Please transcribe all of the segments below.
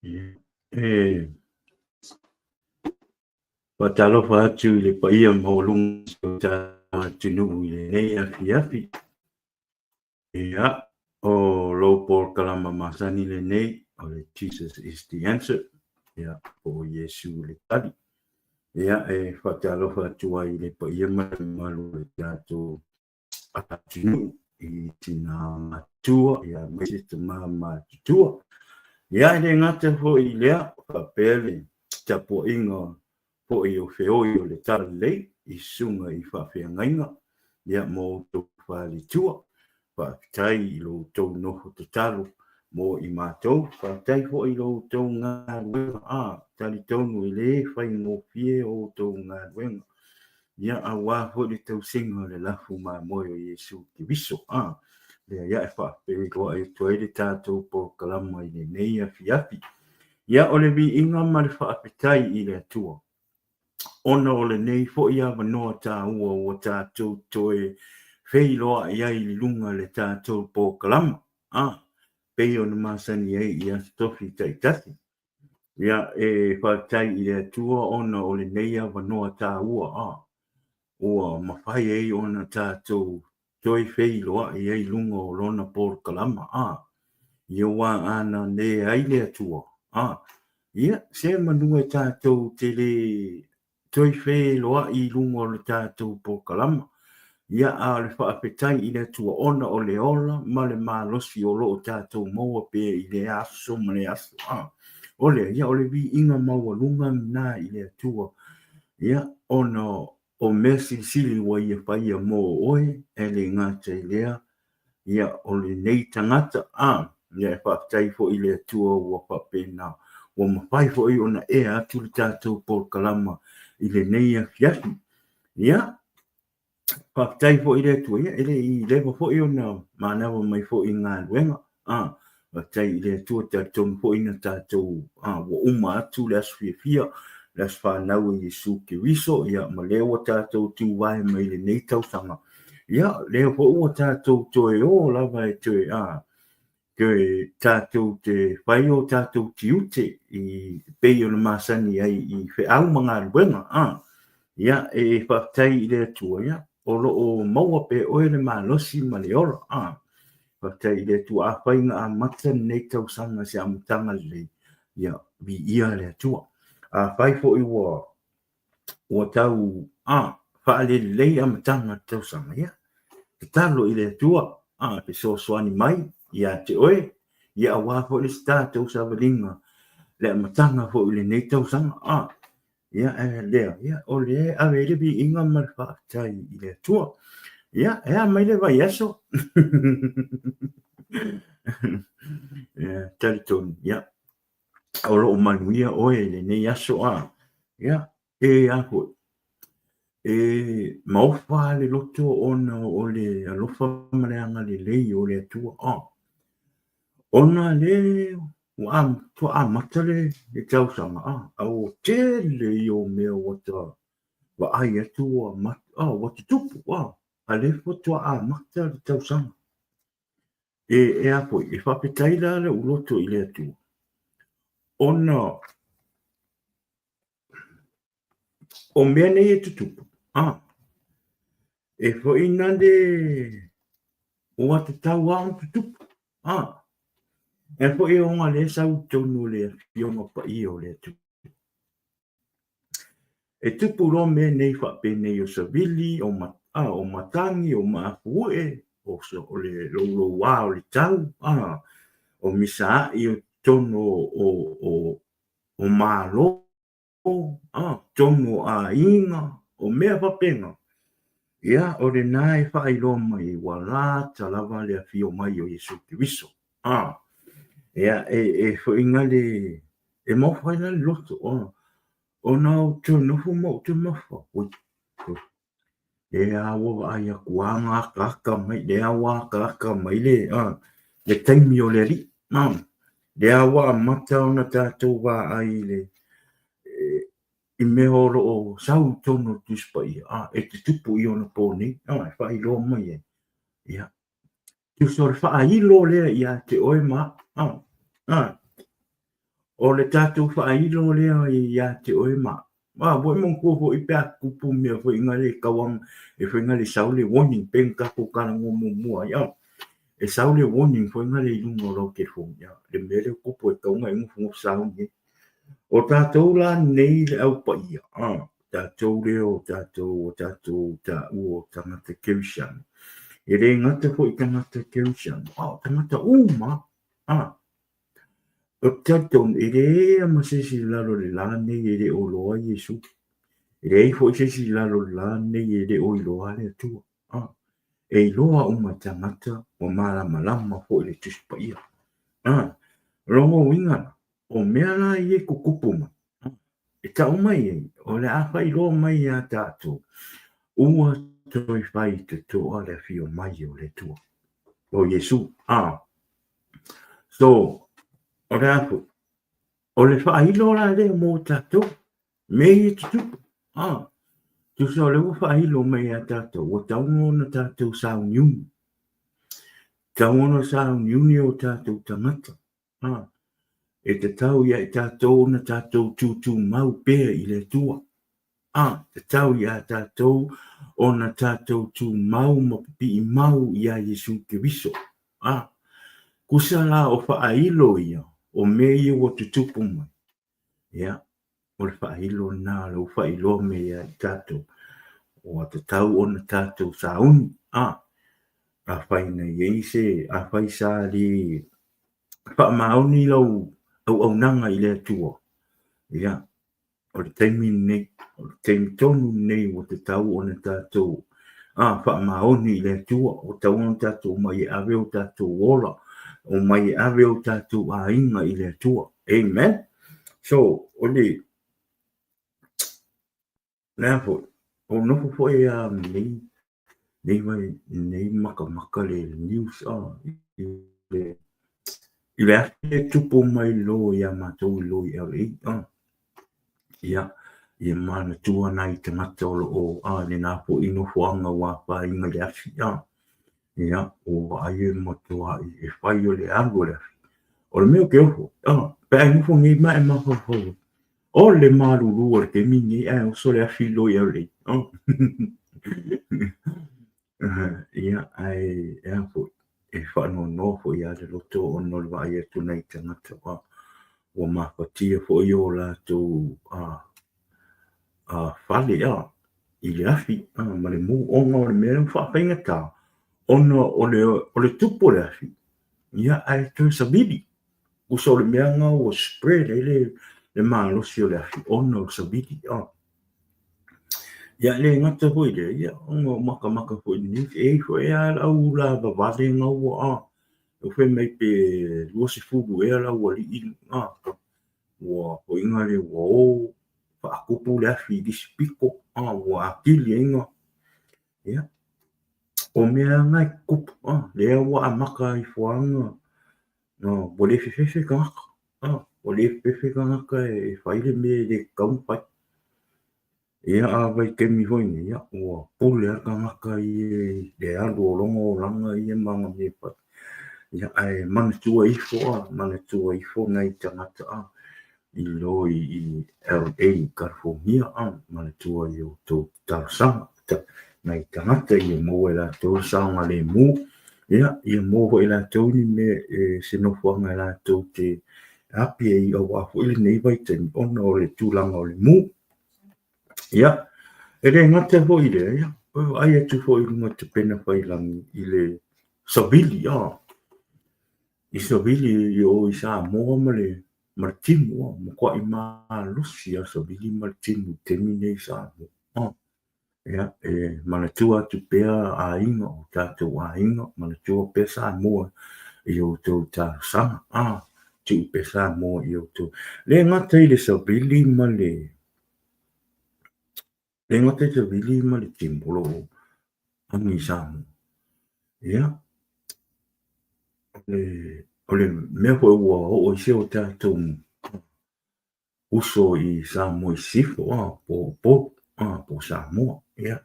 E faatalofa atu i le paia maualuga o le tatou atunuu i lenei afiafi. Ia, o lou polokalama masani lenei, o le Jesus is the Answer, ia, po o Iesu le Tali. Ia, e faatalofa atu ai i le paia ma le mamalu o le tatou atunuu i tina matua, ia aemaise tama matutua. Ia e le gata foi i lea, faapea le tapuaiga foi o feoi o le Talalelei i susuga i faafeagaiga, ia mo outou faletua. Faafetai i lo outou nofo tatalo mo i matou, faafetai foi i lo outou galuega. A, talitonu e le faigofie o outou galuega. Ia, aua foi le tausiga o le lafu mamoe o Iesu Keriso, a, lea ia e faafeiloai atu ai le tatou polokalama i lenei afiafi. Ia, o le viiga ma le faafetai i le Atua, ona o lenei foi avanoa taua ua tatou toe feiloai ai i luga le tatou polokalama, a, pei ona masani ai i Aso Tofi taitasi. Ia, e faafetai i le Atua ona o lenei avanoa taua a ua mafai ai ona tatou toe feiloai ai i luga o Lona polokalama a ia aua a nanea ai le Atua a ia se manu e tatou te le toe feiloai i luga o le tatou polokalama. Ia, a o le faafetai i le Atua ona o le ola ma le malosi o lo o tatou maua pea i lea aso ma lea aso. A, o lea, ia, o le viiga maualuga lena i le Atua, ia, ona o mea silisili ua Ia faia mo oe, e le gata i lea, ia, o lenei tagata, a, ia, e faafetai foi i le Atua ua faapena, ua mafai foi ona ea atu le tatou polokalama i lenei afiafi. Ia, faafetai foi i le Atua, ia, e le i leva foi ona manava mai foi i galuega, a, faafetai i le Atua, talitonu foi na tatou, a, ua uma atu le aso fiafia, le aso fanau o Iesu Keriso, ia, ma lea ua tatou tuvae mai i lenei tausaga, Ia, lea foi ua tatou toe o lava e toe, a, toe tatou te fai o tatou tiute i pei ona masani ai i feau ma galuega, a. Ia, e faafetai i le Atua, ia, o lo o maua pea e oe le malosi ma le ola, a. Faafetai i le Atua, afai na amata lenei tausaga i se amataga lelei, ia, viia le Atua. Afai foi ua ua tau a faalelelei amataga o le tausaga, ia, tatalo i le Atua a fesoasoani mai ia te oe, ia aua foi le isi tatou savaliga le amataga foi o lenei tausaga a ia e lea, ia o lea e ave ai le viiga ma le faafetai i le Atua. Ia, e a mai le vaiaso? Ia, talitonu, ia, o lo o manuia oe i lenei aso a, ia, e a foi, e maofa le loto ona o le alofa ma le agalelei o le Atua a, ona le ua faatoa amata le tausaga a, a ua tele ia o mea ua ta vaai atu ua a ua tutupu a, a lea faatoa amata le tausaga. E, e a foi, e faafetai la lou loto i le Atua, ona o mea nei e tutupu, a, e foi na le ua tatau lava ona tutupu, a, e foi ona lea e sau i totonu o le Afioga Paia o le Atua. E tupu loa mea nei faapenei o savili, o o matagi, o mafuie, o le louloua o le tau, o misaai o totonu o malo, totonu o aiga, o mea faapena. Ia, o lena e faailoa mai ua lata lava le afio mai o Iesu Keriso. Ia, e foi na le E maofa ai la le loto, ona ou toe nofo ma ou toe mafaufau, oi, lea ua vaai atu a na akaaka mai, lea ua akaaka mai le, le taimi o le Alii, lea ua amata ona tatou vaai i le, i mea o lo o sau i totonu o le Tusi Paia, e tutupu i onapo nei, e faailoa mai ai, ia, tusa o le faailo lea ia te oe ma au. O le tatou faailo lea ia te oe ma a ua e manatua foi pe a tupu mea foi na le tau e foi na le sau le warning pe na tatou talanoa muamua ai a e sau le warning foi na le i luga o lau telefoni le mea lea tupu e tatau ona e nofonofo sauni ai. O tatou la nei le au paia a tatou lea o tatou o tatou taua o tagata kerisiano e le gata foi i tagata kerisiano a o tagata uma a Ou te talitonu, e leai lava ma se isi i lalo o le la nei e le o iloa Iesu. E leai foi se isi i lalo o le la nei e le o iloa le Atua. E iloa uma e tagata ua malamalama foi le Tusi Paia. O lona uiga la, o mea la ia e tutupu mai, e tau mai ai, o le a faailoa mai ia tatou, ua toe faitotoa le afio mai o le Atua, o Iesu. So, o le a foi? O le faailo la lea mo tatou, mea ia e tutupu. Tusa o lea ua faailo mai ia tatou, ua tatau ona tatou sauniuni. Tatau ona sauniuni o tatou tagata. E tatau ia i tatou ona tatou tutumau pea i le Atua. Tatau ia tatou ona tatou tumau ma pipii mau iā Iesu Keriso. Tusa la o faailo ia o mea ia ua tutupu mai, ia, o le faailo lena o lea ua faailoa mai ia i tatou, ua tatau ona tatou sauni. Afai na i ai se, afai sa le faamaoni lau auaunaga i le Atua, ia, o le taimi lenei, o le taimi tonu lenei ua tatau ona tatou faamaoni i le Atua, ua tatau ona tatou omai e ave o tatou ola, omai e ave o tatou aiga i le Atua. Amen. So, o le, le a foi, o nofo foi a lenei, nei vai, nei makamaka le news, i le, i le afi e tupu mai lo ia matou i lo i LA, ia, ia manatua nai tagata o lo o, lena foi nofoaga ua afaina i le afi, ia, ua vaai e matuai e fai o le alu o le afi. O le mea ou te ofo, pe a e nofo nei ma e mafaufau ai, O le malulu o le taimi lenei ae oso le afi i lo i LA. Ia, ae e a foi, e faanoanoa foi lava le loto ona o le vaai atu nai tagata ua mafatia foi o latou fale i le afi ma le mu ona o le mea ua faafaigata ona o le tupu o le afi, ia ae toe savili. Tusa o le mea lena ua spread ai le malosi o le afi ona o le savili. Ia e le gata foi i lea, ia ona o makamaka foi i le news, e i ai foi lava le au lavavale na ua fai mai pe 20 ea le aualii ua foi lea ua o faatupu le afi i le isi pito, ua atili ai na, ia, o mea lava na e tutupu, lea ua amata ifo lava na ua le fefefe tagata, ua le fefefe tagata e fai le mea e le tatau ona fai. Ia a vaitaimi foi nei, ia ua pule lava le tagata ia i le alu o lona olaga ia ma ana mea e fai. Ia ae manatua ifo, manatua ifo nai tagata i lo i LA i California, manatua i o outou talosaga nai tagata ia maua e latou le saogalemu, ia, ia maua foi e latou ni mea e se nofoaga e latou te api ai aua foi lenei vaitaimi ona o le tulaga o le mu. Ia, e le gata foi i lea, ia, e vaai atu foi i luga o Tepena Faiilagi i le savili, i savili i o i Samoa ma le ma le timu, ua matuai malosi lava le savili ma le timu i le taimi lenei i Samoa. Ia, e manatua atu pea aiga, o tatou aiga, manatua pea Samoa i o outou talosaga, tuu pea Samoa i o outou. E le gata i le savili ma le, le gata i le savili ma le timu o lo o agi i Samoa. Ia, o le mea foi ua oo i si o tatou uso i Samoa i Sisifo, po o Upolu, po o Samoa, ia,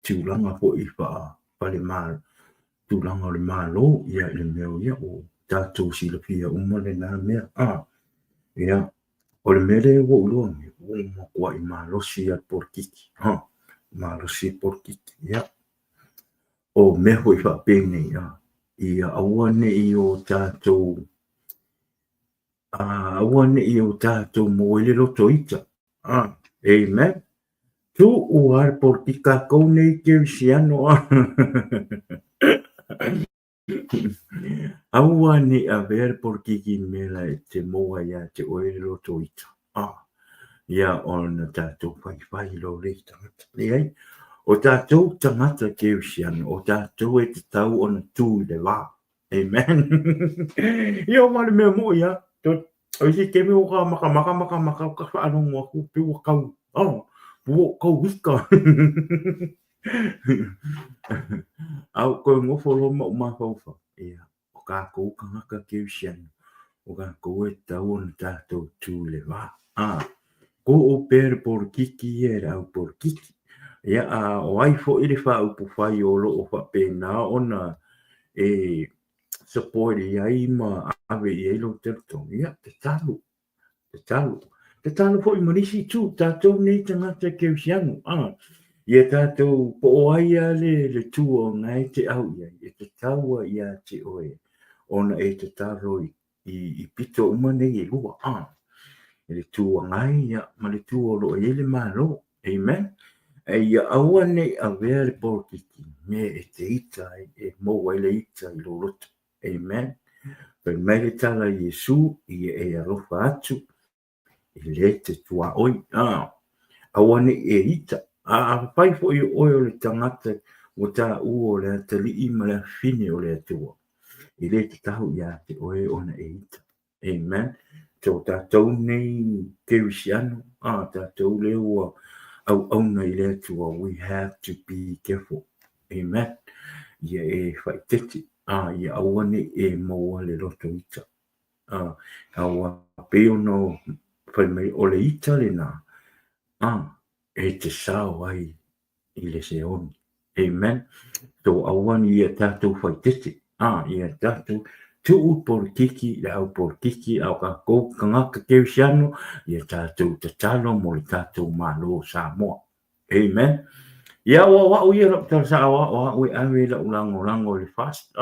tulaga foi faa-falemalo, tulaga o le Malo, ia, i le mea o ia, ua tatou silafia uma lena mea. Ia, o le mea lea ua ou iloa nei, ua matuai malosi lava le polokiki. Ha, malosi le polokiki. Ia, o mea foi faapenei, ia aua ne i o tatou aua ne i o tatou maua ai le loto ita. Amen. Tuu lava le polokiki tatou nei kerisiano. Aua ne i avea le polokiki i mea la e te maua ia te oe le loto ita. Ia ona tatou faifai loa lea i tagata. Leai, o tatou tagata kerisiano, o tatou e tatau ona tu i le va. Amen. Ia o le mea moi a. O isi taimi ua ka makamaka makamaka ka faalogo atu pe ua tau, oh, ua ou tau ika. A ua toe nofo loa ma ou mafaufau, ia, o kākou kānaka kerisiano, o kākou e tatau ona tātou tū i le va. Koo pea le polokiki ia e le au polokiki. Ia, a o ai foi le faaupufai o lo o faapena ona e support i ai ma ave i ai lou talitonu, ia, tatalo, tatalo. Tatalo foi ma nisi itu, tatou nei tagata kerisiano, ia tatou po o ai lava le tua o na e te au i ai, e tatau lava ia te oe ona e tatalo i pito uma nei e lua, i le Itu Agai ma le itu o lo o i ai le Malo. Amen. Ia aua ne i avea le polokiki i mea e te ita ai, e maua ai le ita i lou loto. Amen. Fai mai le tala a Iesu, ia e alofa atu e le te tuaoi. Aua ne i e ita. A afai foi o oe o le tagata ua taua o le atalii ma le afafine o le Atua, e le tatau ia te oe ona e ita. Amen. So tatou nei kerisiano, tatou lea ua auauna i le Atua, we have to be careful. Amen. Ia e faaeteete, ia aua ne i e maua le loto ita. Aua pei ona fai mai o le ita lena, e te sao ai i le seoni. Amen. So aua ne i ia tatou faaeteete, ia tatou tuu polokiki, le au polokiki, a o kākou tagata kerisiano, ia tatou tatalo mo le tatou Malo o Samoa. Amen. Ia, o au ia lau tala sao o au e ave lau lagolago i le FAST.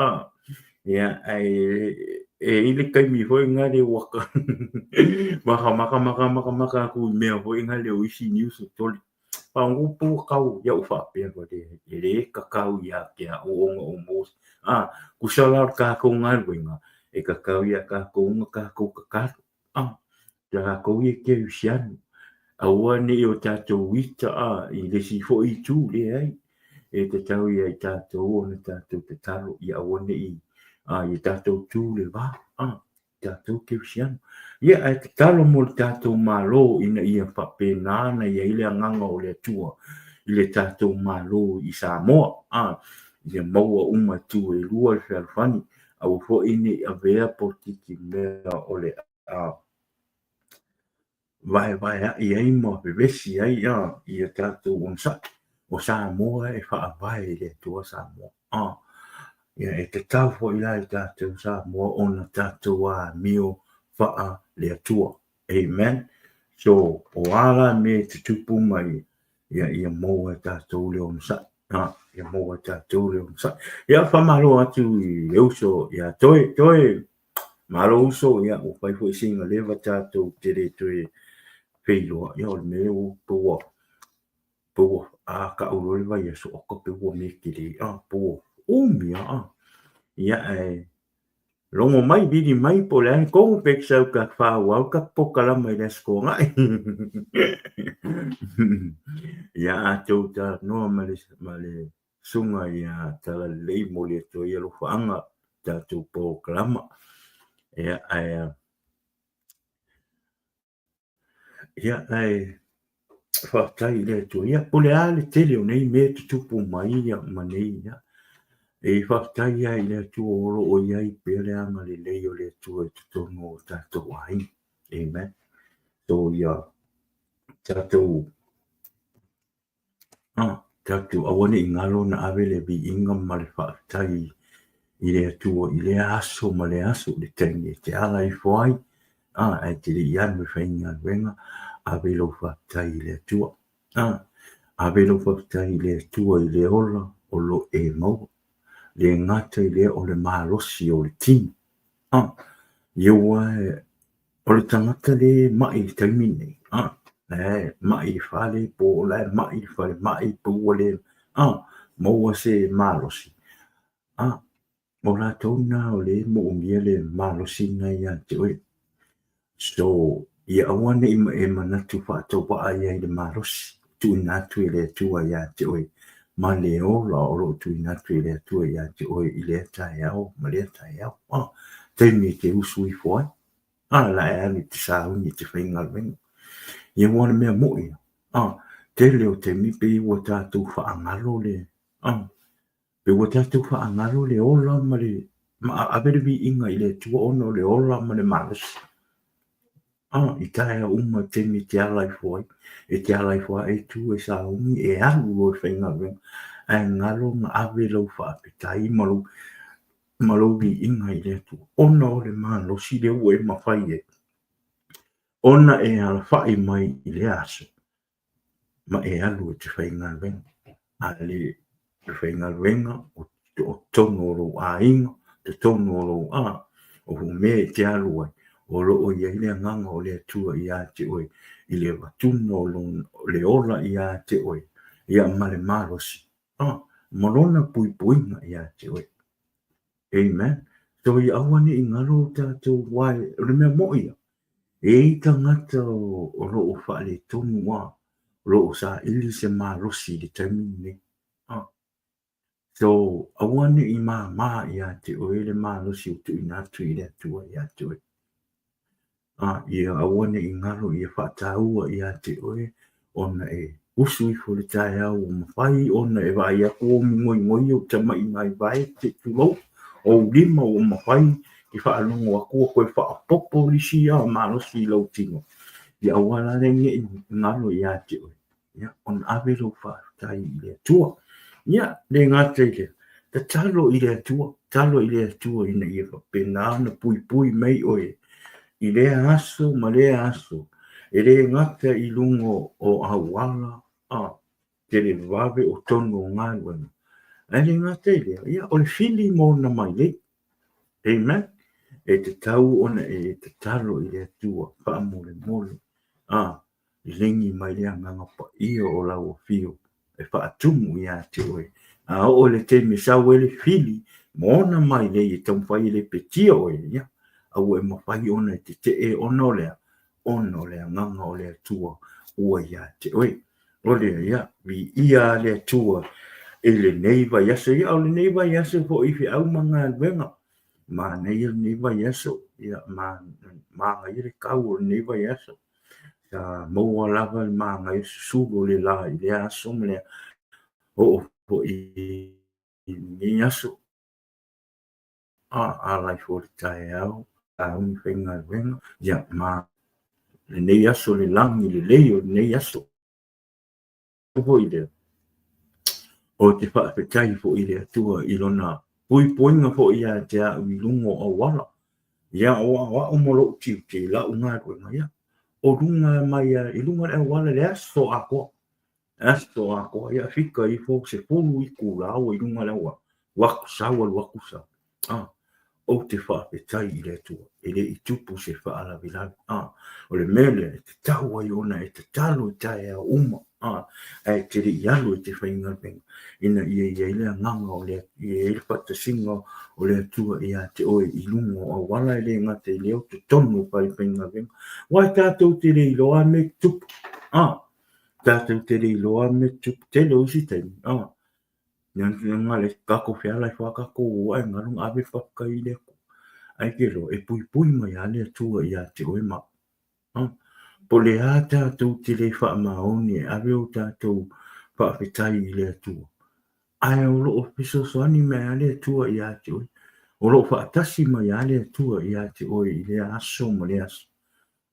Ia, ae e i le taimi foi lena le ua makamaka maka makamaka atu i mea foi lena le o isi news e toli. Paongo pu kau ia u faapea wale e le kakau ia te au ona o mo. Kusa la o le kākou galuega e kakau ia kākou ona kākou tatalo. Kākou ia kerisiano, aua ne i o tātou ita i le isi foi itu, leai, e tatau ia i tātou ona tātou tatalo ia aua ne i ia tātou tū le va, tātou kerisiano. Ia, ae tatalo mo le tātou Malo ina ia faapena ona i ai le agaga o le Atua i le tātou Malo i Samoa, ia maua uma itu e lua le fealofani, aua foi ne i avea polokiki mea o le a vaevaeaʻi ai ma vevesi ai ia tatou onosai. O Samoa e faavae i le Atua Samoa. Ia e tatau foi la i tatou Samoa ona tatou amio faa le Atua. Amen. So, o a la mea e tutupu mai, ia, ia maua e tatou le onosai. Ia maua e tatou le onosai. Ia, faamalo atu i le uso ia Toe. Toe, malo uso, ia, ua fai foi sina leva tatou te le toe feiloa. Ia, o le mea ua pau ua a kau loa le vaiaso, oka pe ua mea tele, pe ua umi lava. Ia, ae Logo mai, vili mai po o le a le tonu pe te sau ka faaauau ka polokalama i le Aso Toonai. Ia a tou talanoa ma le, ma le susuga ia Talalelei momoli atu ai alofaaga tatou polokalama. Ia, ae Ia, ae faafetai i le Atua. Ia, po o le a le tele o nei mea e tutupu mai ma nei, ia, e faafetai lava i le Atua o lo o i ai pea le agalelei o le Atua i totonu o tatou aiga. Amen. So, ia tatou Tatou aua ne i galo ona ave le viiga ma le faafetai i le Atua i lea aso ma lea aso, le taimi e te ala ifo ai, Ae e te le i alu e faigaluega, ave lou faafetai i le Atua. Ave lou faafetai i le Atua i le ola o lo o e maua. Le gata i lea o le malosi o le tino. Aua o le tagata lea e mai i le taimi lenei, la e mai i le fale po o la e mai i le falemai pe ua le maua se malosi, o latou lena o lea e moomia le malosi lena ia te oe. So, ia aua ne i e manatu faatauvaa i ai i le malosi e tuuina atu e le Atua ia te oe ma le ola o lo o tuuina atu e le Atua ia te oe i lea taeao ma lea taeao. Taimi e te usu ifo ai, la e alu e te sauni e te faigaluega. Ia aua o le mea moni, tele o taimi pei ua tatou faagalo le, Pei ua tatou faagalo le ola ma le ma ave le viiga i le Atua ona o le ola ma le malosi. I taeao uma i taimi e te ala ifo ai, e te ala ifo lava e tu e sauni e alu loa e faigaluega, ae galo na ave lau faafetai ma lou ma lou viiga i le Atua ona o le malosi lea ua e mafai ai ona e alafai mai i lea aso ma e alu e te faigaluega. A le faigaluega o totonu o lou aiga, totonu o lou o mea e te alu ai, o lo o i ai le agaga o le Atua ia te oe i le avatuina o le ola ia te oe, ia ma le malosi, ma lona puipuiga ia te oe. Amen. So ia aua ne i galo o tatou aua o le mea moni ia, e i ai tagata o lo o faaletonu lava, o lo o saili se malosi i le taimi lenei. So aua ne i māmā ia te oe le malosi ua tuuina atu i le Atua ia te oe. Ia aua ne i galo ia faataua ia te oe ona e usu ifo i le taeao ua mafai ona e vaai atu ua migoigoi ou tama'i vaevae se i tulou, ou lima ua mafai e faalogo atu ua toe faaopoopo nisi malosi i lou tino, ia aua la ne i galo ia te oe. Ia, ona ave lou faafetai i le Atua. Ia, le gata i lea, tatalo i le Atua, tatalo i le Atua ina ia faapena ona puipui mai oe i lea aso ma lea aso, e le gata i luga o auala a televave o tonu o galuega, ae le gata i lea, ia, o le fili ma ona mailei. Amen. E tatau ona e tatalo i le Atua faamolemole. Lelegi mai le Agaga Paia o lau afio e faatumu ia te oe. A oo i le taimi e sau ai le fili ma ona mailei e taumafai e lepetia oe, ia, aua e mafai ona e tetee ona o le a? Ona o le Agaga o le Atua ua ia te oe. O lea, ia, viia le Atua i lenei vaiaso. Ia, o lenei vaiaso foi i feau ma galuega. Manaia lenei vaiaso, ia, manaia le kau o lenei vaiaso. Sa maua lava le manaia susulu o le la i lea aso ma lea oo foi i lenei aso. Ala ifo i le taeao, sauni faigaluega, ia ma lenei aso le lagi lelei o lenei aso. Foi lea, ou te faafetai foi i le Atua i lona puipuiga foi ia te au i luga o auala. Ia, o au ma lou tiute i lau galuega, ia, o luga mai i luga o le auala i le aso atoa. Aso atoa, ia, fika ifo 10 itula ua i luga o le auala, alu atu sau, alu atu sau. Ou te faafetai i le Atua, e le i tupu se faalavelave. O le mea lea e tatau ai ona e tatalo i taeao uma, ae e te le i alu e te faigaluega, ina ia i ai le agaga o le, ia i ai le faatasiga o le Atua ia te oe i luga o auala e le gata i lea o totonu o fale faigaluega. Aua tatou te le iloa lava mea e tutupu, tatou te le iloa lava mea e tutupu, tele o isi taimi, Tatou fealai fua tatou o ae galu na ave le faafetai i le Atua. Ae te iloa e puipui mai lava le Atua ia te oe ma au. Po o le a tatou te le faamaoni e ave o tatou faafetai i le Atua, ae o lo o fesoasoani mai lava le Atua ia te oe. O lo o faatasi mai lava le Atua ia te oe i lea aso ma lea aso.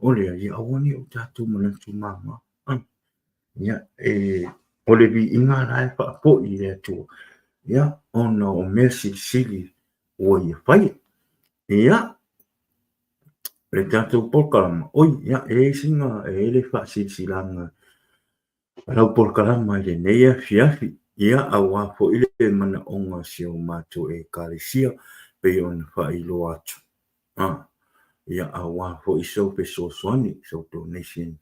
O lea, ia aua ne i o tatou manatu mama. Ia, e, o le viiga la e faafoi i le Atua, ia, ona o mea silisili ua ia faia. Ia, Le tatou polokalama, oi, ia, e i ai sina, e i ai le faasilasilaga a lau polokalama i lenei afiafi, ia, aua foi le manaoga o si o matou Ekalesia pei ona faailoa atu, a, ia, aua foi sou fesoasoani, sou donation,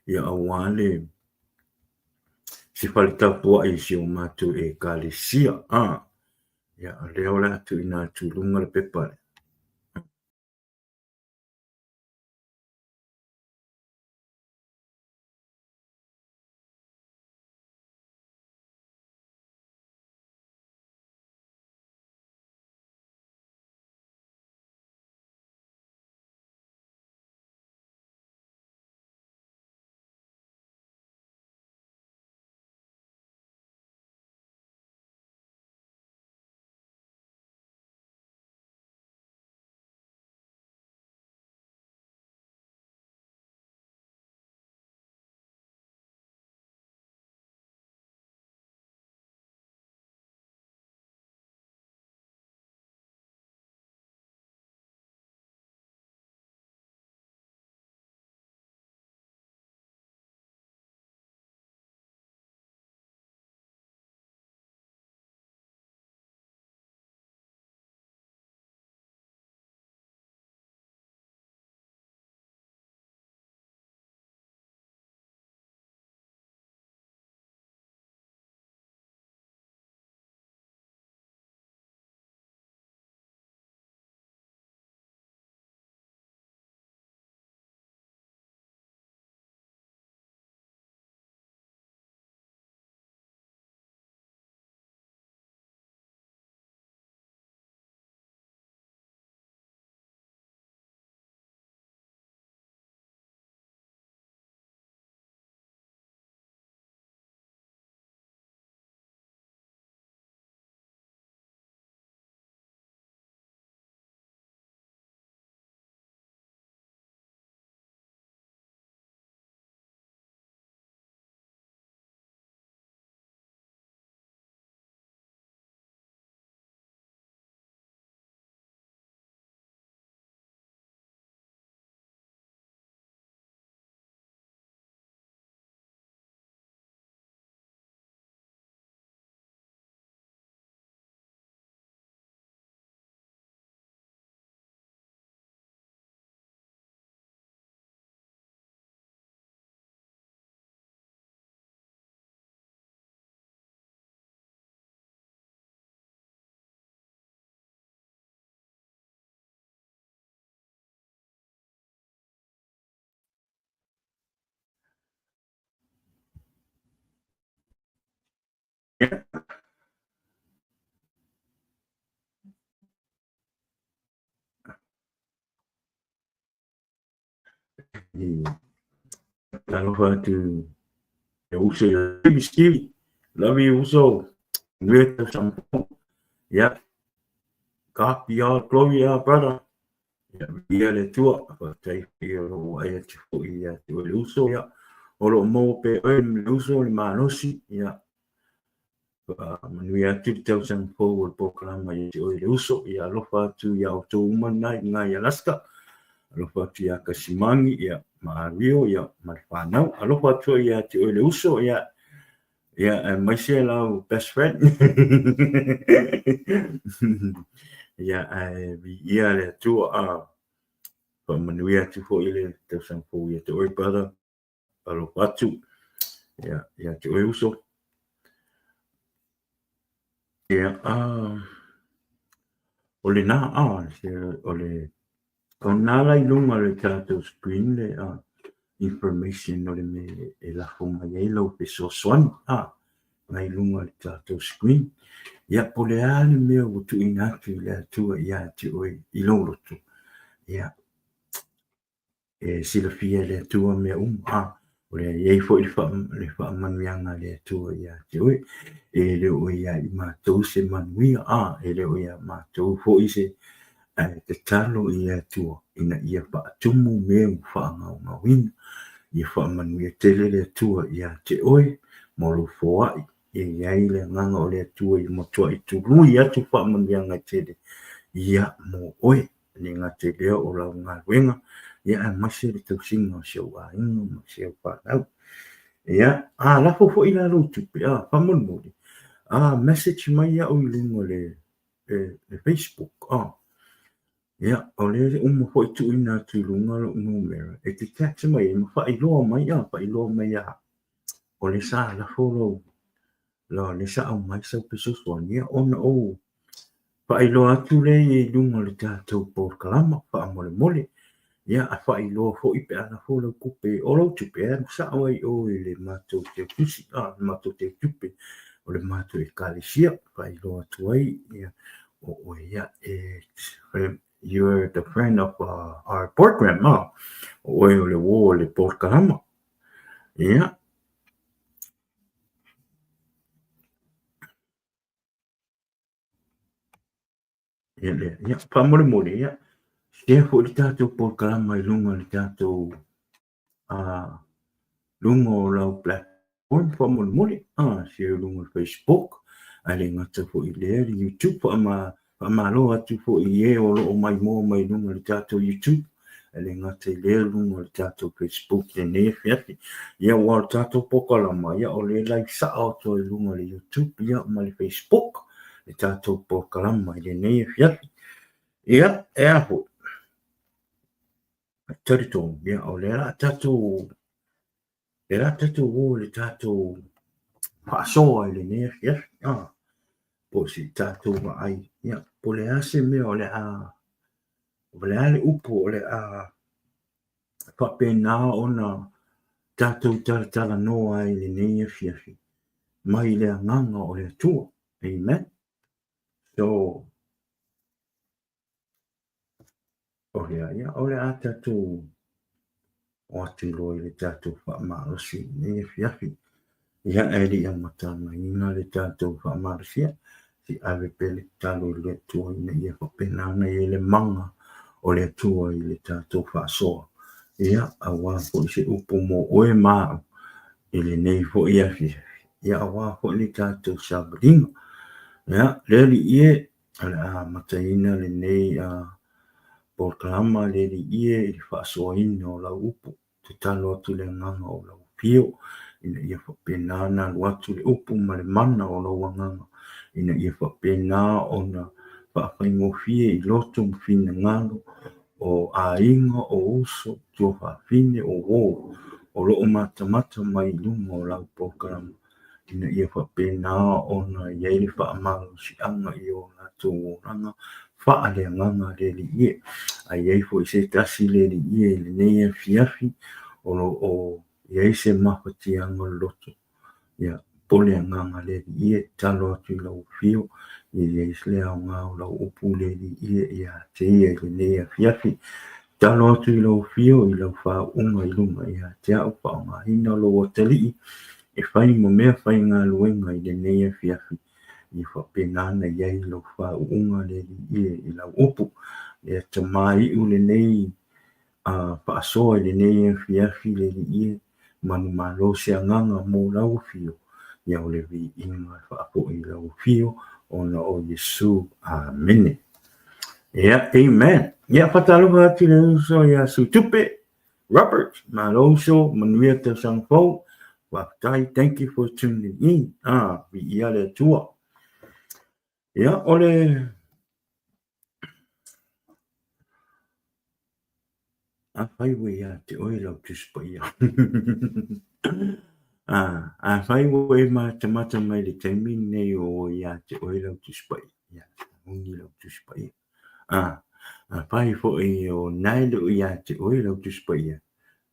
ia, aua le se fale tapuai i si o matou Ekalesia, a, ia, o lea o le a tuuina atu i luga le pepa lea. Talofa atu e uso i Stevie, Stevie, love you uso, manuia tausaga fou. Ia, God be all glory, ah brother. Ia, viia le Atua, faafetai foi o lou vaai atu foi ia te oe le uso, ia, o lo o maua pea e oe le uso le malosi, ia, Faamanuia atu le tausaga fou o le polokalama ia te oe le uso, ia alofa atu ia outou uma lena i ina i Alaska, alofa atu ia Kasimagi, ia ma Ario, ia ma le fanau, alofa atu foi ia te oe le uso, ia, ia aemaise lau best friend. Ia, ae viia le Atua, a faamanuia atu foi le tausaga fou ia te oe, brother. Alofa atu ia, ia te oe uso. Ia, a, o lena, a, o le, o nā la i luga o le tatou screen le a, information o le mea e lafo mai ai lau fesoasoani, a, na i luga o le tatou screen. Ia, po o le a le mea ua tuuina atu e le Atua ia te oe i lou loto, ia, e silafia e le Atua mea uma, a o le i ai foi le faamanuiaga a le Atua ia te oe, e le o ia i matou se manuia, a e le o ia matou foi se ae tatalo i le Atua ina ia faatumu mea ua faagaogaoina, ia faamanuia tele le Atua ia te oe mo lou foai, e i ai le agaga o le Atua ia matuai tului atu faamanuiaga e tele ia mo oe. E le gata i lea o lau galuega, Ia, aemaise le tausiga o si ou aiga ma si au fanau. Ia, a lafo foi la lou tupe, a, faamolemole, a message mai au i luga o le Facebook, a. Ia, o lea uma foi tuuina atu i luga lou numera, e te text mai ai ma faailoa mai, a, faailoa mai ia au, o lea sa lafo lou, o lea sa aumai sau fesoasoani, ia ona ou faailoa atu lea i luga o le tatou polokalama faamolemole. Ia, a faailoa foi pe a lafo lau tupe, o lau tupe e alu sao ai i o i le matou teutusi, a, le matou teutupe o le matou ekalesia, faailoa atu ai, ia, o oe ia e you're the friend of our program, a, o oe o le uo o le polokalama. Ia, ia lea, ia, faamolemole, ia, share foi le tatou polokalama i luga o le tatou luga o lau platform faamolemole, share i luga o le Facebook, ae le gata foi i lea le YouTube, faamalo atu foi i e o lo o maimoa mai i luga o le tatou YouTube, ae le gata i lea luga o le tatou Facebook i lenei afiafi. Ia aua o le tatou polokalama, ia o lea e live sao atu ai i luga o le YouTube ia ma le Facebook le tatou polokalama i lenei afiafi. Ia, e a foi? Talitonu, ia, o lea la tatou, lea la tatou o i le tatou faasoa i lenei afiafi, ah, po o se i tatou vaai, ia, po o le a se mea o le a, o le a le upu o le a faapena ona tatou talatalanoa ai i lenei afiafi mai le agaga o le Atua. Amen. So, O lea, ia, o le a tatou o atu loa i le tatou faamalosi i lenei afiafi. Ia, e le i amataina le tatou faamalosia, se i ave pea le tatalo i le Atua ina ia faapena ona i ai le mana o le Atua i le tatou faasoa. Ia, aua foi se upu mo oe ma au i lenei foi afiafi. Ia, aua foi le tatou savaliga. Ia, le Alii e, O le a amataina lenei polokalama le Alii e i le faasoaina o lau upu. Tatalo atu i le agaga o lau afio ina ia faapena ona alu atu le upu ma le mana o lou agaga ina ia faapena ona faafaigofie i loto ma finagalo o aiga, o uso, tuafafine, o uo o lo o matamata mai i luga o lau polokalama. ina ia faapena ona i ai le faamalosiaga i o latou olaga faaleagaga le Alii e. A i ai foi se tasi le Alii e i lenei afiafi o lo o i ai se mafatiaga o le loto, ia po le agaga le Alii e, tatalo atu i lau afio, ia i ai le aoga o lau upu le Alii e ia te ia i lenei afiafi. Tatalo atu i lau afio i lau faauuga i luga ia te au, faaaogaina lou atalii e fai ma mea faigaluega i lenei afiafi, ia faapena ona i ai lou faauuga le Alii e i lau upu. Lea Tama iu lenei faasoa i lenei afiafi le Alii e, manumalo se agaga mo lau afio, ia o le viiga e faafoi i lau afio ona o Iesu. Amene. Ia, amen. Ia, faatalofa atu i le uso ia Sutupe Robert. Malo uso, manuia tausaga fou. Faafetai, thank you for tuning in. Ah, viia le Atua. Ia, o le Afai ua ia te oe lau Tusi Paia. Afai ua e matamata mai i le taimi lenei o ua ia te oe lau Tusi Paia, ia, uni lau Tusi Paia. Afai foi o na e le o ia te oe lau Tusi Paia,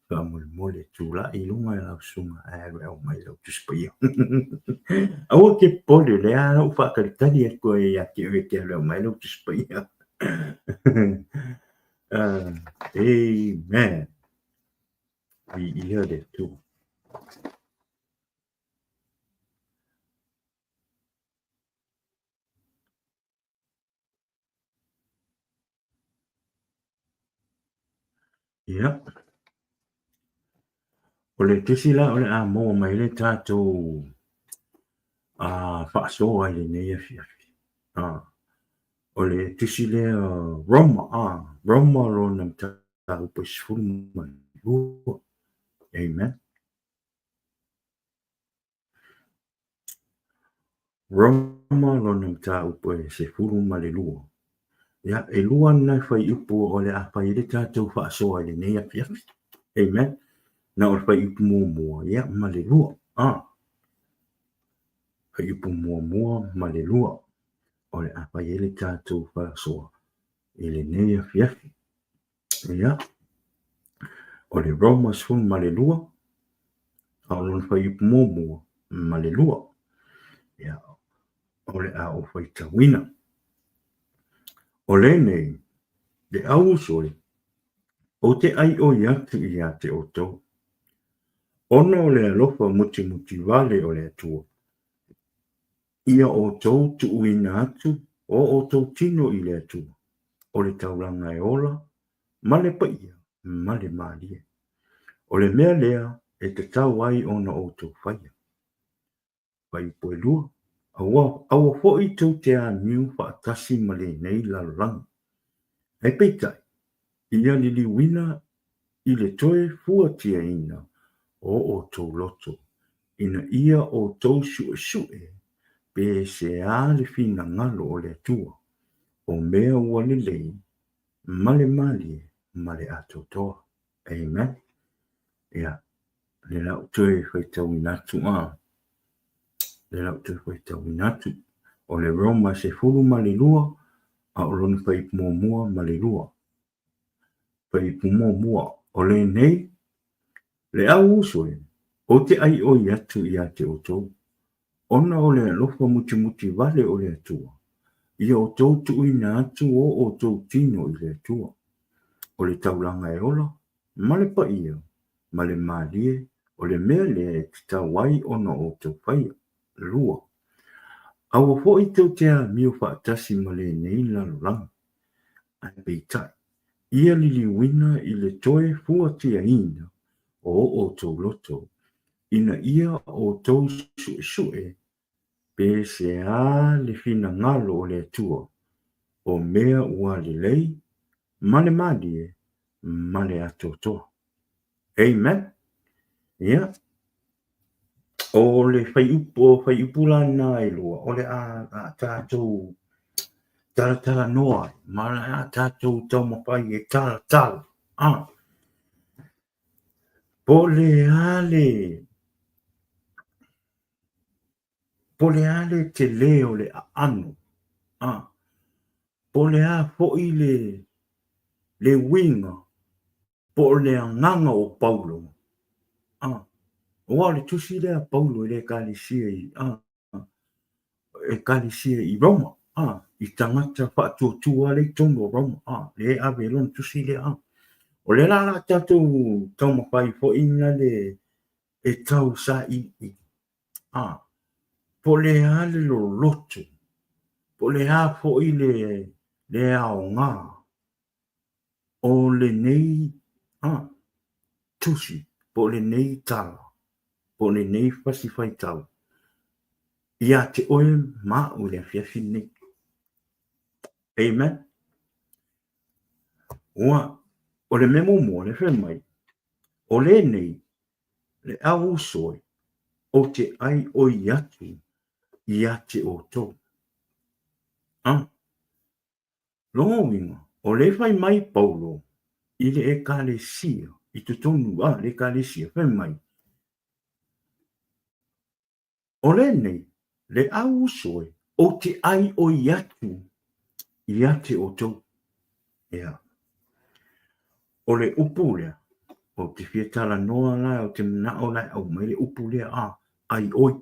faamolemole tulai i luga e lau susuga ae alu e aumai lau Tusi Paia. Aua e te popole, o lea lava ou faatalitali atu ai ia te oe e te alu e aumai lau Tusi Paia. Amen. Viia le Atua. Ia. O le tusi la o le a maua mai le tatou faasoa i lenei afiafi. O le tusi lea Roma, Roma lona mataupu. mataupu e 12. Amen. Roma lona mataupu e 12. Ia, e lua na fuaiupu o le a fai ai le tatou faasoa i lenei afiafi. Amen. Na o le fuaiupu muamua, ia, ma le lua. Ah. Fuaiupu muamua ma le lua o le a fai ai le tatou faasoa i lenei afiafi. Ia, o le Roma 12, a o lona fuaiupu muamua ma le lua. Ia, o le a ou faitauina. O lenei, le au uso e, ou te ʻaiʻoi atu ia te ʻoutou, ona o le alofa mutimuti wale o le Atua, ia ʻoutou tuuina atu o ʻoutou tino i le Atua, o le taulaga e ola, ma le paia, ma le mālie. O le mea lea e tatau ai ona ʻoutou faia. Fuaiupu ʻelua, Aua, aua foi tou te aniu faatasi ma lenei lalolagi. Ae peitai, ia liliuina i le toe fuatiaina o ʻoutou loto, ina ia ʻoutou suʻesuʻe pe se a le finagalo o le Atua, o mea ua lelei ma le mālie ma le atoatoa. Amen. Ia, le la ou toe faitauina atu a. Le la ou toe faitauina atu. O le Roma 12, a o lona fuaiupu muamua ma le lua. Fuaiupu muamua, o lenei, le au uso e, ou te ʻaiʻoi atu ia te ʻoutou, ona o le alofa mutimuti wale o le Atua, ia ʻoutou tuuina atu o ʻoutou tino i le Atua, o le taulaga e ola, ma le paia, ma le mālie, o le mea lea e tatau ai ona ʻoutou faia. Lua. Aua foi tou te amio faatasi ma lenei lalolagi. Ae peitai, ia liliuina i le toe fuatiaina o ʻoutou loto, ina ia ʻoutou suʻesuʻe pe se a le finagalo o le Atua, o mea ua lelei, ma le mālie, ma le atoatoa. Amen. Ia. O le fuaiupu, o fuaiupu la na e lua, o le a, a tatou talatalanoa ai, ma o le a tatou taumafai e talatala. Ah. Po o le a le, po o le a le tele o le aano, ah. Po o le a foi le, le uiga po o le agaga o Paulo, a, aua o le tusi lea a Paulo i le ekalesia i, a, ekalesia i Roma, a, i tagata faatuatua lea i totonu o Roma, a, lea e ave ai lona tusi lea, a. O lea la o le a tatou taumafai foi na le e tau sailiili, a, po o le a le loloto, po o le a foi le, le aoga o lenei tusi po o lenei tala po o lenei fasi faitau ia te oe ma a'u i le afiafi lenei. Amen. Ua, o le mea muamua le fai mai, o lenei le au uso e, ou te ʻaiʻoi atu ia te ʻoutou. Ah, Lona uiga, o lea fai mai Paulo i le Ekalesia, i totonu a le Ekalesia, fai mai, O lenei, le au uso e, ou te ʻaiʻoi atu ia te ʻoutou. Ea. O le upu lea, ou te fia talanoa la, ou te manaʻo la e aumai le upu lea, a, ʻaiʻoi.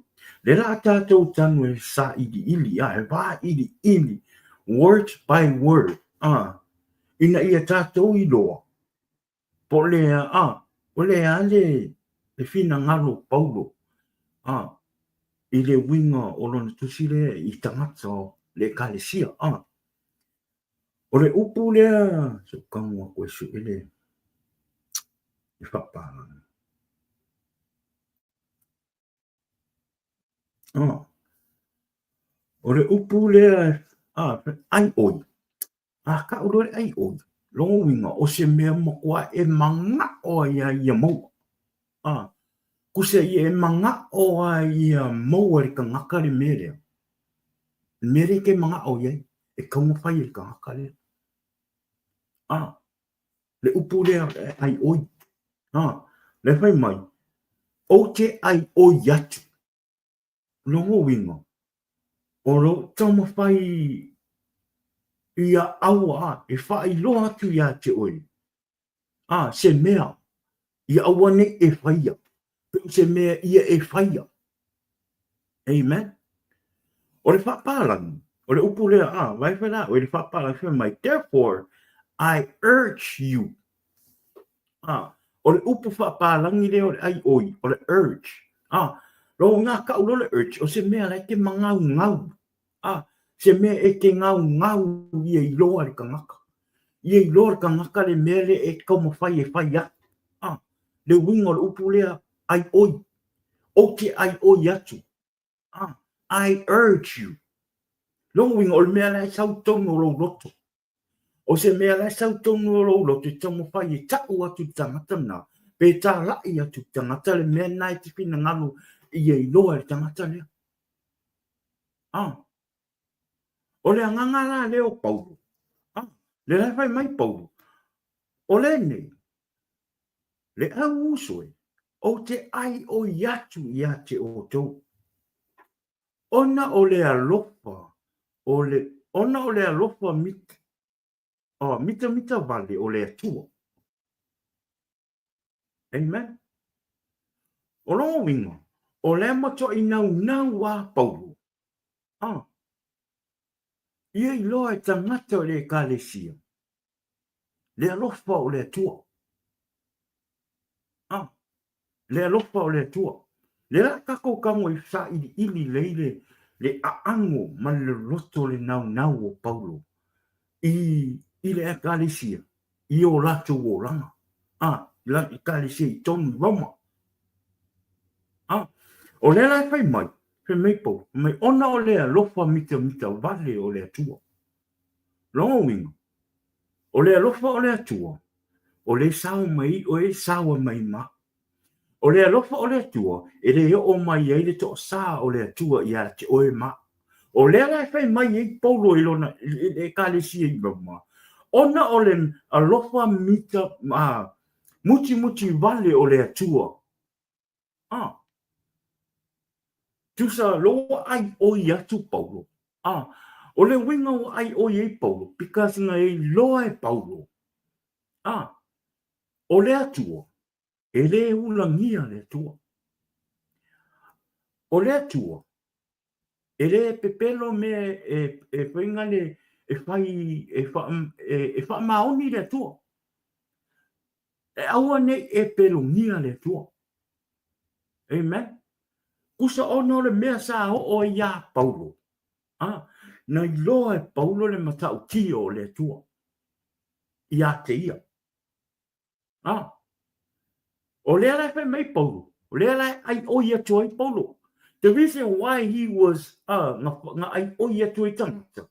Lea la a tatou tanu e saʻiliʻili, a, e wāʻiliʻili, word by word, a, ina ia tatou iloa, po o le a, o le a le, le finagalo o Paulo, a, i le uiga o lona tusi lea i tagata o le ekalesia, a. O le upu lea, se i ou tago atu e sue le, le faapalagi. O le upu lea, ʻaiʻoi. A taʻu loa le ʻaiʻoi. Lona uiga, o se mea matua e manao ai ia ia maua. A, kusa ia e manao ai ia maua e le tagata le mea lea. Le mea lea e te manao i ai, e tatau ona fai e le tagata lea. A, le upu lea e aioi. A, lea fai mai, ou te aioi atu. Lona uiga, o lou taumafai ia aua e faailoa atu ia te oe, a, se mea ia aua nei e faia, pe o se mea ia e faia. Amen. O le faapalagi, o le upu lea, a, vaai fai la oe le faapalagi fai mai, therefore I urge you. A, o le upu faapalagi lea o le aioi, o le urge. A, lo ngā kau lo le urge, o se mea la e te magaugau. A, se mea e te gaugau ia iloa le tagata. Ia iloa le tagata le mea lea e taumafai e fai atu. A, le uiga o le upu lea, aioi. Ou te aioi atu. A, I urge you. Lona uiga, o le mea la e sau i totonu o lou loto. O se mea la e sau tonu o lou loto e taumafai e ta'u atu i le tagata lena, pe tāla'i atu i le tagata le mea lena e te finagalo ia iloa e le tagata lea. A, o le agaga la lea o Paulo, a, lea la e fai mai Paulo, o lenei, le au uso e, ou te ʻaiʻoi atu iā te outou. Ona o le alofa, o le, ona o le alofa mit, oh, mitamita wale o le Atua. Amen. O lona uiga, o lea matuai naunau a Paulo. Ah. Ia iloa e tagata o le Ekalesia le alofa o le Atua. Ah, le alofa o le Atua. Le la tatou tago i sailiili lei le, le aano ma le loloto le naunau o Paulo i, i le Ekalesia, i o latou olaga. Ah, la Ekalesia i tonu i Roma. Ah, o lea la e fai mai, fai mai Paulo, fai mai ona o le alofa mitamita vale o le Atua. Lona uiga, o le alofa o le Atua, o le sao mai oe, sao mai ma. O le alofa o le Atua, e le oo mai ai le toasā o le Atua iā te oe ma. O lea la e fai mai ai Paulo i lona i le Ekalesia i Roma, ona o le alofa mita, a, mutimuti vale o le Atua. A. Tusa lo ua ʻaiʻoi atu Paulo. A. O le uiga ua ʻaiʻoi ai Paulo, because na iloa e Paulo. A. O le Atua, e le ulagia le Atua. O le Atua, e le pepelo mea e, e faiga le, e fai, e, wha, e, e whaamaoni le Atua. E aua nei e pelogia le Atua. Amen. Kusa ona o le mea sa oo ai iā Paulo. A, na iloa e Paulo le matautia o le Atua iā te ia. A, o lea la e fai mai Paulo, o lea la e ʻaiʻoi atu ai Paulo. The reason why he was, uh, nga, nga ʻaiʻoi atu ai tagata,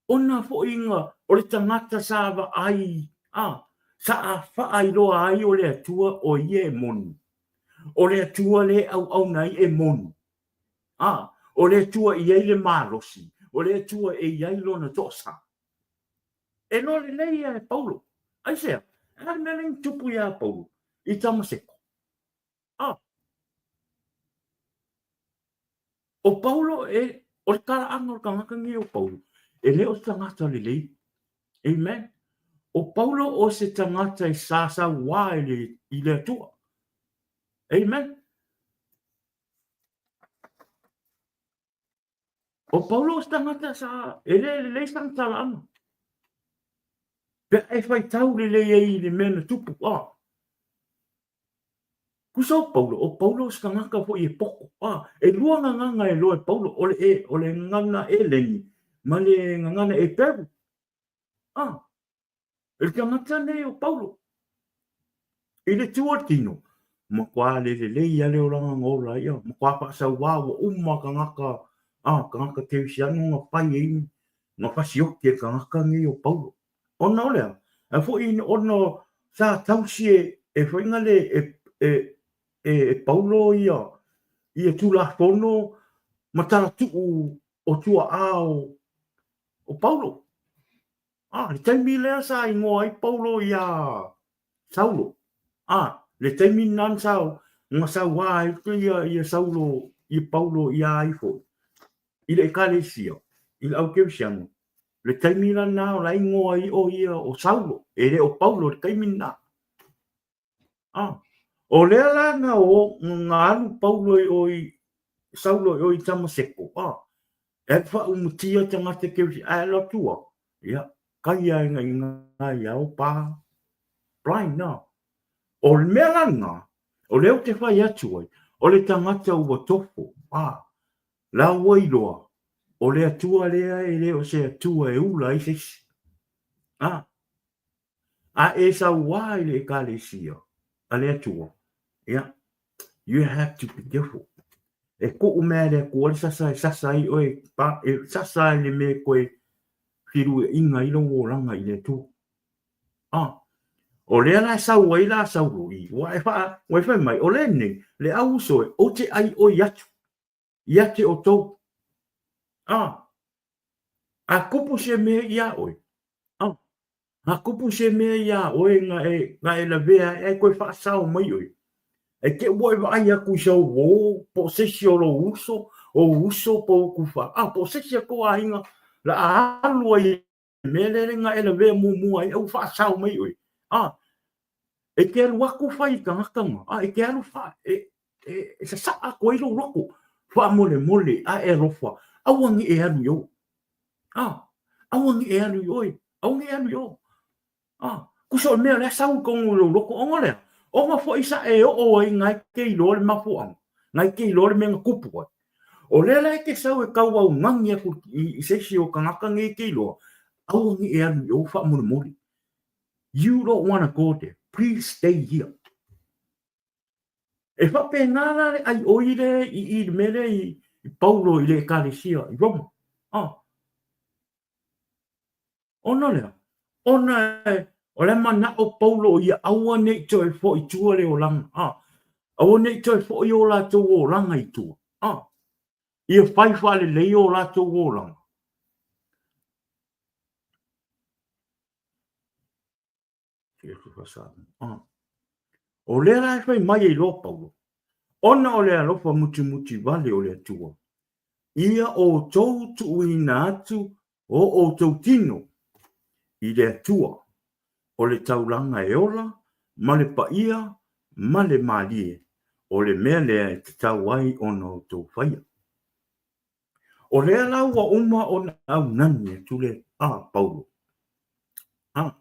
Ona foi nga o le tagata sa vaai, a, sa faailoa ai o le Atua o ia e moni. O le Atua le auauna ai e moni. A, o le Atua i ai le malosi, o le Atua e i ai lona toasa. E loa lelei ia e Paulo. Aisea? E a le mea lea na tupu iā Paulo i Tamaseko? A. ʻO Paulo e, ʻo le talaaga o le tagata nei o Paulo, e le o se tagata lelei. Amen. ʻO Paulo o se tagata e sasauā i le, i le Atua. Amen. ʻO Paulo o se tagata sa, e le lelei sana talaaga. Pe a e faitau lelei ai i le mea na tupu, a. Kusa o Paulo, ʻo Paulo o se tagata foi e poko, a. E lua gagana e loa e Paulo, o le, e, o le gagana Eleni ma le gagana Eperu. A. E le tagata nei o Paulo. I le tū o le tino, matua le lelei a le olaga na ola ia, matua faasauā ua uma tagata, a, tagata kerisiano na fai ai, na fasioki e le tagata nei o Paulo. Ona o le a? Ae foi ona sa tausi e e foi le e e e Paulo ia ia Tulafono ma talatuu o tuaa o Paulo. A, le taimi lea sa igoa ai Paulo iā Saulo. A, le taimi lena na sau, na sauā ai ia, ia Saulo, ia Paulo iā ai foi, i le ekalesia, i le au kerisiano. Le taimi la lena o la igoa ai o ia o Saulo, e le o Paulo i le taimi lena. A, o lea la na o, na alu Paulo i o i, Saulo i o i Tamaseko, a, e alu faaumatia tagata kerisiano, ae alu atu a, ia, kai a ina ina ia o pa, blind na. O le mea la lena, o lea ou te fai atu ai, o le tagata ua tofo, a, la ua iloa, o le Atua lea e le o se Atua e ula ai se isi. A, a e sauā i le Ekalesia a le Atua, ia, you have to be careful. E kuu mea e le Atua le sasa e sasa ai oe, pa, e sasa ai le mea e koe feluaiga ai lou olaga i le Atua. Ah, o lea la e sau ai la Saulo i, ua e wha, ua e whai mai, o le nei, le au uso e, o te ai oi atu, ia te o tou. Ah, a kupu se mea ia oe, ah, a kupu se mea ia oe nga e, nga e lavea ai, ai koe whaasao mai oe. E te ua e vaai atu i sau uō, po o se isi o lou uso, ou uso po o kufa, ah, po o se isi o tou aiga, la a alu ai i le mea lea nga e lavea muamua ai, au faasao mai oe. Ah, e te alu atu fai i tagata nga, ah, e te alu fa, e, e, e sasaa atu ai lou loto, faamolemole, a e alofa, aua ne i e alu i o. Ah, aua ne i e alu i oe, aua ne i e alu i o. Ah, kusa o le mea lea sau i totonu o lou loto, ona lea, ona foi sa e oo ai nga e te iloa le mafuaaga, nga e te iloa le mea na tupu ai. O lea la e te sau e tauaugani atu i se isi o tagata nei e te iloa, aua ne i e alu i o faamolemole. You don't wanna go there, please stay here. E faapena la le ʻai ʻoi lea i i le mea lea i Paulo i le Ekalesia i Roma. Ah. Ona lea, ona o la e manao Paulo ia aua ne i toe foi i tua le olaga, a, aua ne i toe foi o latou olaga i tua, a, ia fai faalelei o latou olaga. O lea la e fai mai ai loa Paulo, ona o le alofa mutimuti vale o le Atua, ia outou tuuina atu o outou tino i le Atua, o le taulaga e ola ma le paia ma le malie, o le mea lea e tatau ai ona outou faia. O lea la ua uma ona aunani atu le a Paulo. A.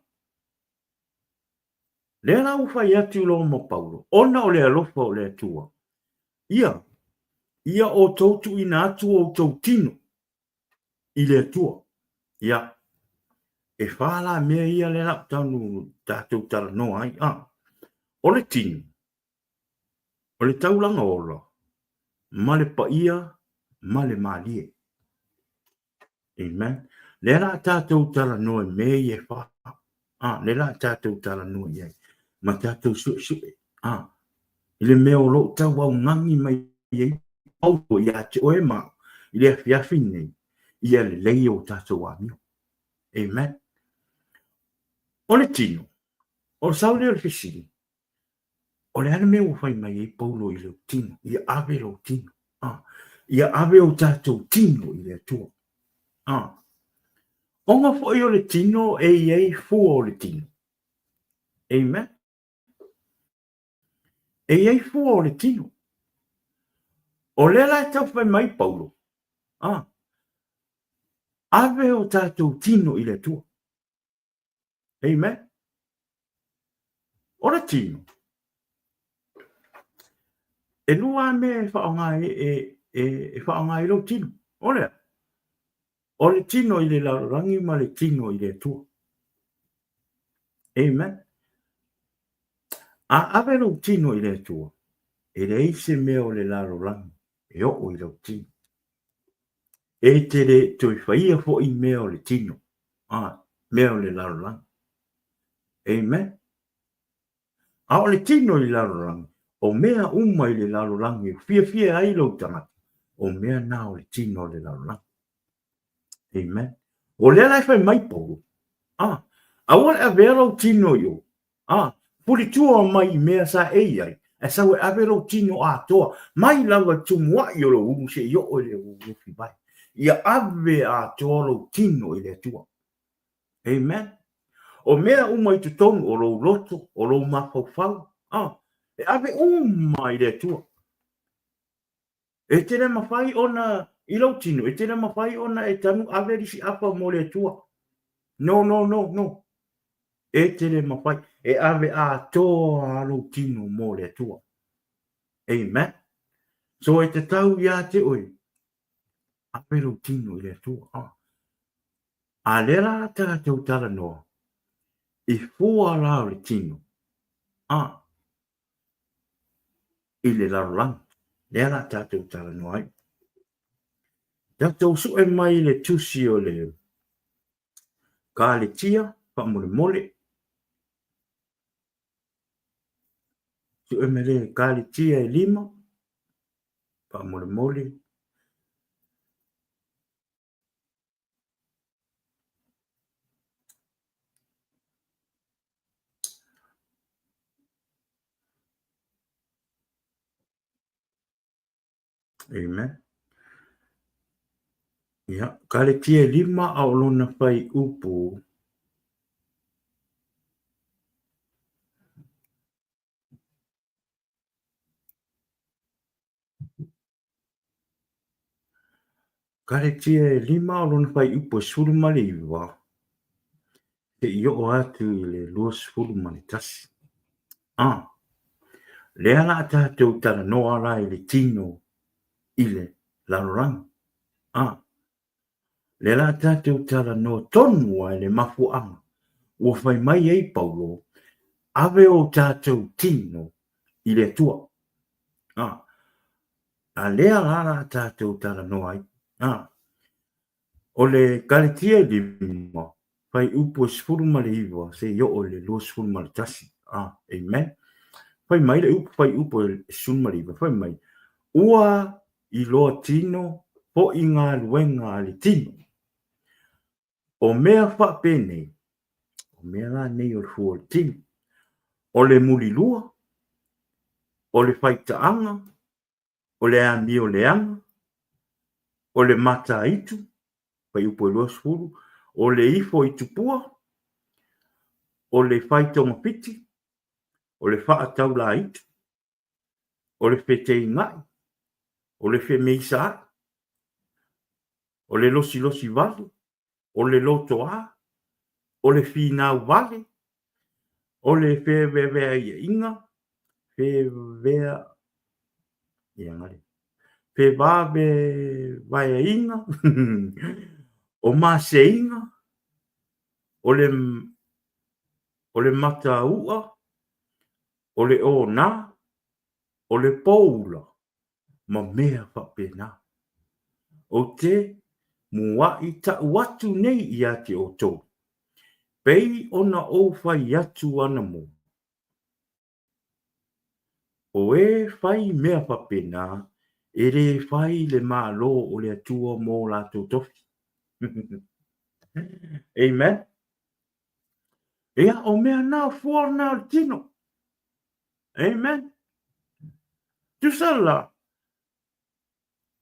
Lea la ua fai atu loa ma Paulo, ona o le alofa o le Atua, ia, ia outou tuuina atu outou tino i le Atua. Ia, e whā la mea ia le lau tanu tātou talanoa ai. A, o le tino, O le taulaga ola, ma le paia, ma le malie. Amen. Lea la tātou talanoa i mea ia e whā. Ah, lea la tātou talanoa i ai. Ma tātou suesue. Ah, i le mea o lou tauaugani mai ai Paulo ia te oe ma i le afiafi nei, ia lelei o tātou amio. Amen. O le tino, o le sau lea o le fesili, O le a le mea ua fai mai ai Paulo i lou tino, ia ave lou tino, ah, ia ave o tatou tino i le Atua. Ah. Ona foi o le tino e i ai fua o le tino. Amen. E i ai fua o le tino. O lea la e tau fai mai Paulo, ah, ave o tatou tino i le Atua. Amen. O le tino, e lua a mea e whaonga e, e, e, e whaonga i lou tino. O lea, o le tino i le lalolagi ma le tino i le Atua. Amen. A ave lou tino i le Atua, e leai se mea o le lalolagi e oo i lou tino. E te le toe whaia foi mea o le tino, a, mea o le lalolagi. Amen. A o le tino i le lalolagi, o mea uma i le lalolagi e fiafia ai lou tagata, o mea na o le tino o le lalolagi. Amen. O lea la e fai mai Paulo, ah, aua le avea lou tino i o, ah, pulitua mai i mea sa e i ai, ae sau e ave lou tino atoa, mai lava i tumuai o lou ulu seia oo i le ufi vai. Ia ave atoa lou tino i le Atua. Amen. O mea uma i totonu o lou loto, o lou mafaufau, ah, e ave uma i le Atua. E te le mafai ona, i lou tino, e te le mafai ona e tanu ave lisi afa mo le Atua. No, no, no, no. E te le mafai. E ave atoa lou tino mo le Atua. Amen. So e tatau ia te oe, ave lou tino i le Atua. Ah. A lea la tatou talanoa, i fua la o le tino, ah, i le lalolagi. Lea la tatou talanoa ai. Tatou sue mai le tusi o le Kaletia faamolemole. Sue mai le Kaletia e lima faamolemole. Amen. Ia, Kaletia e lima a o lona whai upu. Kaletia e lima o lona fuaiupu e 19 seia oo atu i le 21. A, lea la a tatou talanoa la i le tino i le lalolagi. A, lea la a tatou talanoa tonu ai i le mafuaaga ua fai mai ai Paulo, ave o tatou tino i le Atua. A, A lea la la tatou talanoa ai. A, o le Kaletia e lima, fuaiupu e 19 seia oo i le 21. A, amen. Fai mai le upu fuaiupu e 19, fai mai, ua iloa tino foʻi galuega a le tino. O mea faapenei, o mea la nei o le fua o le tino, o le mulilua, o le faitaaga, o le amio leaga, o le mataitu, fuaiupu e 20, o le ifo i tupua, o le fai togafiti, o le faataulaitu, o le feteenai, o le femeisaai, o le losilosi vale, o le lotoa, o le finau vale, o le feveveaiaiga, fevea, ia gale, fevavevaeaiga, o maseiga, o le, o le matau'a, o le ona, o le poula, ma mea faapena. Ou te muaʻi taʻu atu nei iā te outou, pei ona ou fai atu anamua, o e fai mea faapena, e lē fai le Malo o le Atua mo latou tofi. Amen. Ia, o mea na, o fua na o le tino. Amen. Tusa la,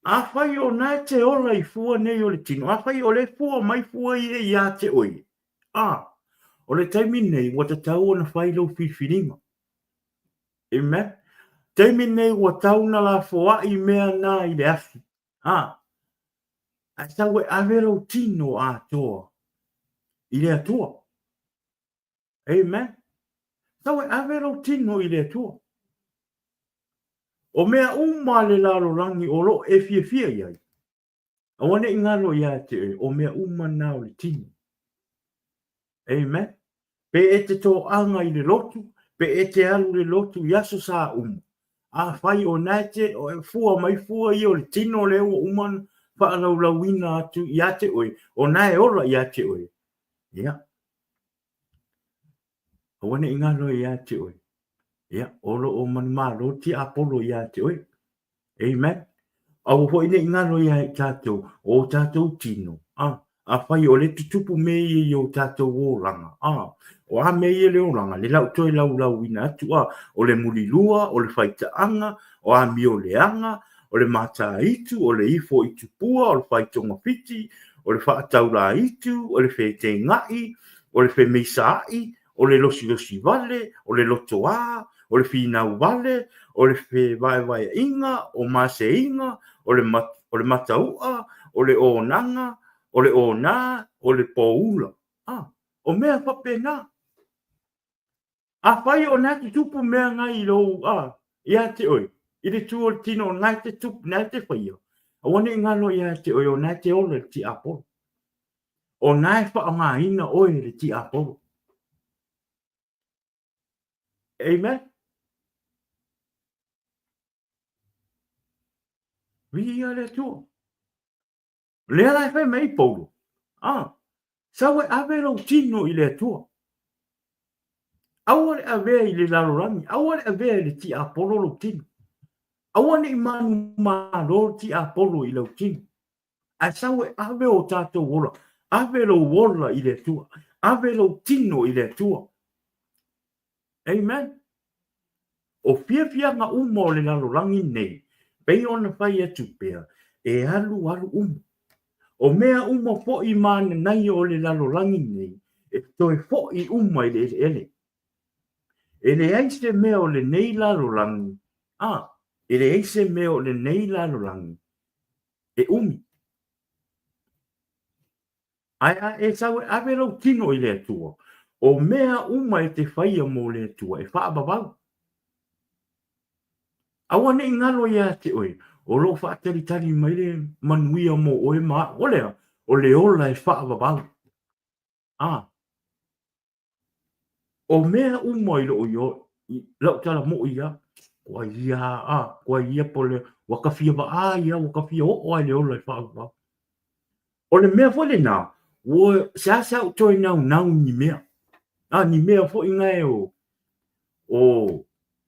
afai o na e te ola i fua nei o le tino, afai o le fua mai fua ia iā te oe, a, o le taimi nei ua tatau ona fai lou filifiliga. Amen. Taimi nei ua tau na lafoai mea na i le afi. A, ae sau e ave lou tino atoa i le Atua. Amen. Sau e ave lou tino i le Atua. O mea uma a le lalolagi o lo o e fiafia i ai, aua ne i galo iā te oe, o mea uma na o le tino. Amen. Pe e te toaga i le lotu, pe e te alu i le lotu i aso sa uma, afai o na e te fua mai fua ia o le tino lea ua uma ona faalaulauina atu iā te oe, o na e ola iā te oe. Ia. Aua ne i galo ia te oe. Ia, o lo o manumalo tiapolo ia te oe. Amen. Aua foi ne i galo ia i tatou, o tatou tino, a, afai o le tutupu mea ia i o tatou olaga, a, o a mea ia le olaga, le lau toe laulauina atu, a, o le mulilua, o le faitaaga, o amio leaga, o le mataitu, o le ifo i tupua, o le fai togafiti, o le faataulaitu, o le fetegaʻi, o le femeisaaʻi, o le losilosi vale, o le lotoā, o le finau vale, o le fevaevaeaʻiga, o maseiga, o le o le matauʻa, o le onaga, o le onā, o le poula. A, o mea faapena. Afai o na tutupu mea ngai i lou, a, ia te oe, i le tu o le tino o na e te tupu, na e te whaia, aua ne i ngalo ia te oe o na e te ola i le tiapolo. O na e whaongaina oe i le tiapolo. Amen. Viia le Atua. Lea la e fai mai ai Paulo, a, sau e ave lou tino i le Atua. Aua le avea i le lalolagi, aua le avea i le tiapolo lou tino. Aua ne i manumalo le tiapolo i lau tino. Ae sau e ave o tatou ola, ave lou ola i le Atua, ave lou tino i le Atua. Amen. O fiafiaga uma o le lalolagi nei, pei ona fai atu pea, e alualu uma. O mea uma foi mananaia o le lalolagi nei, e toe foi uma i le eleele. E leai se mea o lenei lalolagi, a, e leai se mea o lenei lalolagi e umi. Ae a e sau e ave lou tino i le Atua, o mea uma e te faia mo le Atua e faavavau. Aua ne i galo ia te oe, o lo o faatalitali mai le manuia mo oe ma aʻu. O lea, o le ola e faavavau. A, o mea uma i loo i lau tala moʻi ia, koa ia, a, koa ia po le, ua ka fia vaai ia, ua ka fia oo ai le ola e faavavau. O le mea foi lenā, ua seasea ou toe naunau i ni mea. A, ni mea foi nae o, o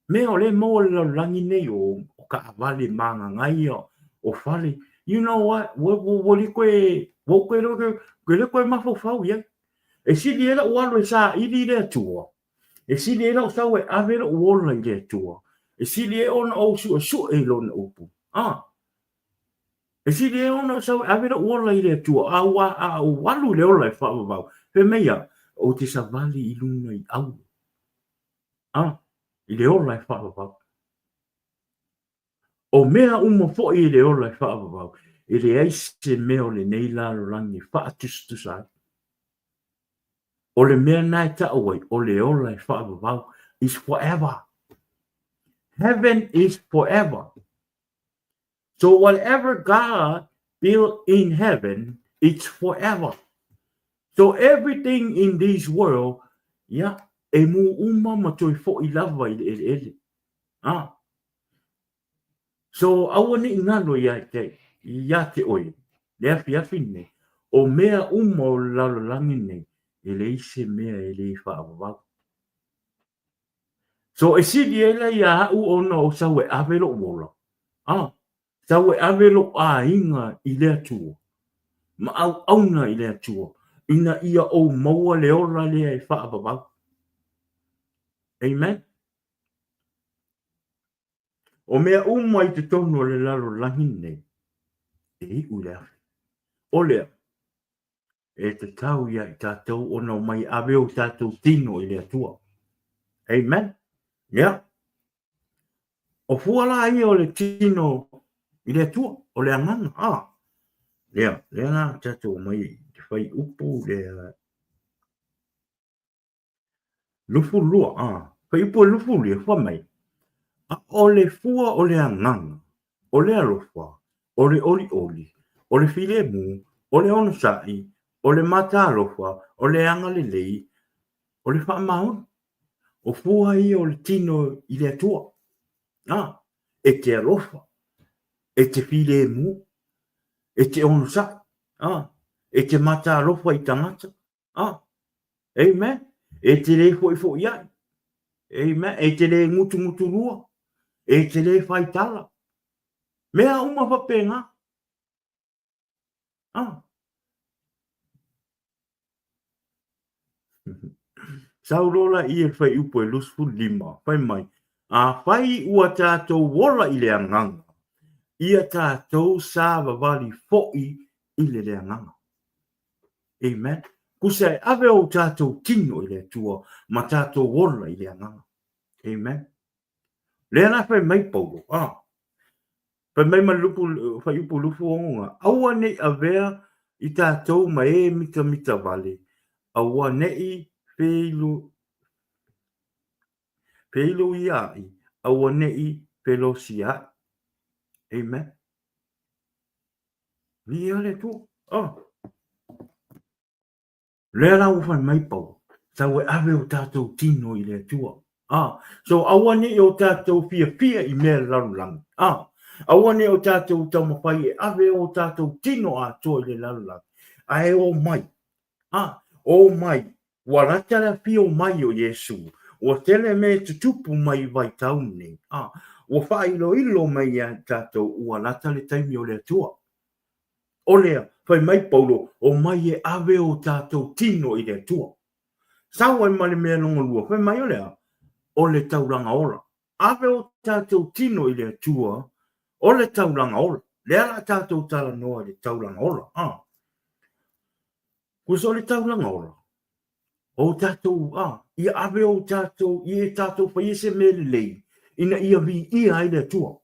mea o lea e maua i le lalolagi nei, o, o kaavale magagaia, o fale. You know what, ua, ua, ua le toe, ua ou toe iloa, e le toe mafaufau i ai. E sili ai lou alu e saili i le Atua, e sili ai lou sau e ave lou ola i le Atua, e sili ai ona ou suesue i Lona upu. A, E sili ai ona ou sau e ave lou ola i le Atua, a ua a ou alu i le ola e faavavau, fai mai ia, ou te savali i luna i auro, a, i le ola e faavavau. O mea uma foi i le ola e faavavau, e leai se mea o lenei lalolagi e faatusatusa ai. O le mea na e taʻu ai, o le ola e faavavau, is forever. Heaven is forever. So whatever God built in heaven, it's forever. So everything in this world, ia, e mū uma ma toe foʻi lava i le eleele. Ah. So aua ne i galo ia te, ia te oe, le afiafi nei, o mea uma o le lalolagi nei, e leai se mea e le faavavau. So e sili ai la ia aʻu ona o sau e ave loʻu ola, a, sau e ave loʻu aiga i le Atua, ma auauna i le Atua, ina ia ou maua le ola lea e faavavau. Amen. O mea uma i totonu o le lalolagi nei, e iʻu i le afi. O lea, e tatau ia i tatou ona omai ave o tatou tino i le Atua. Amen. Yeah. O fua la ia o le tino i le Atua, o le agaga. Ah. Lea, lea la tatou omai i te whai upu lea 22, ā, fuaiupu e 22, fai mai, A o le fua o le agaga, o le alofa, o le ʻoliʻoli, o le filemu, o le onosai, o le mataalofa, o le agalelei, o le faamaoni. O fua ia o le tino i le Atua. Ā, e te alofa, e te filemu, e te onosai, ā, e te mataalofa i tagata, Ah, amen. E te le fo'ifo'ia'i. Amen. E te le gutugutulua. E te le faitala. Mea uma faapena. Ah. Sau loa la ia i le fuaiupu e 25, fai mai, Afai ua tatou ola i le agaga, ia tatou savavali foi i le le agaga. Amen. Kusa e ave o tatou tino i le Atua ma tatou ola i le agaga. Amen. Lea la fai mai Paulo, ah, fai mai ma le lupu, fuaiupu 26, aua ne i avea i tatou ma e mitamita vale, aua ne i feilu, feiluiaʻi, aua ne i felosiaʻi. Amen. Viia le Atua. Oh. Lea la ua fai mai Paulo, sau e ave o tatou tino i le Atua. Ah, so aua ne i o tatou fiafia i mea lalolagi. Ah, aua ne i o tatou taumafai e ave o tatou tino atoa i le lalolagi, ae o mai. Ah, o mai, ua lata le afio mai o Iesu, ua tele mea e tutupu mai i vaitau nei. Ah, ua faailoilo mai ia i tatou ua lata le taimi o le Atua. O lea, fai mai Paulo, omai e ave o tatou tino i le Atua. Sau ai ma le mea lona lua, fai mai o le a? O le taulaga ola. Ave o tatou tino i le Atua, o le taulaga ola. Lea la tatou talanoa i le taulaga ola. Ah. Kusa o le taulaga ola, o tatou, ah, ia ave o tatou, ia e tatou faia se mea lelei, ina ia viia ai le Atua.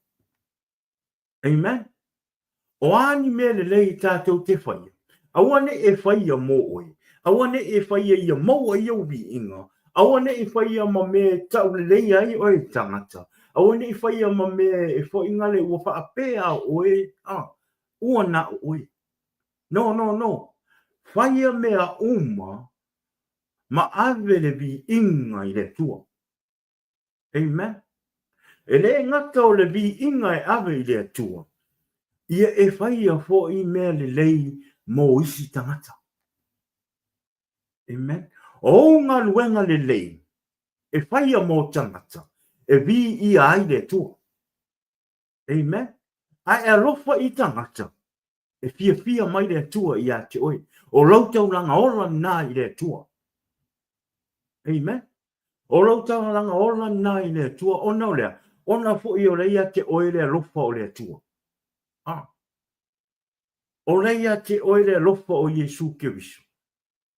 Amen. O a ni mea lelei tatou te faia, aua ne i e faia mō oe, aua ne i e faia ia maua ai ou viiga, aua ne i faia ma mea e taulelei ai oe i tagata, aua ne i faia ma mea e foʻi gale ua faapea oe, a, ua na o oe. No, no, no. Faia mea uma ma ave le viiga i le Atua. Amen. E le gata o le viiga e ave i le Atua, ia e faia foi mea lelei mo isi tagata. Amen. O ou galuega lelei e faia mo tagata e viia ai le Atua. Amen. Ae alofa i tagata e fiafia mai le Atua ia te oe. O lou taulaga ola lena i le Atua. Amen. O lou taulaga ola lena i le Atua, ona o lea, ona foi o lea ia te oe le alofa o le Atua. Ah. O lea ia te oe le alofa o Iesu Keriso.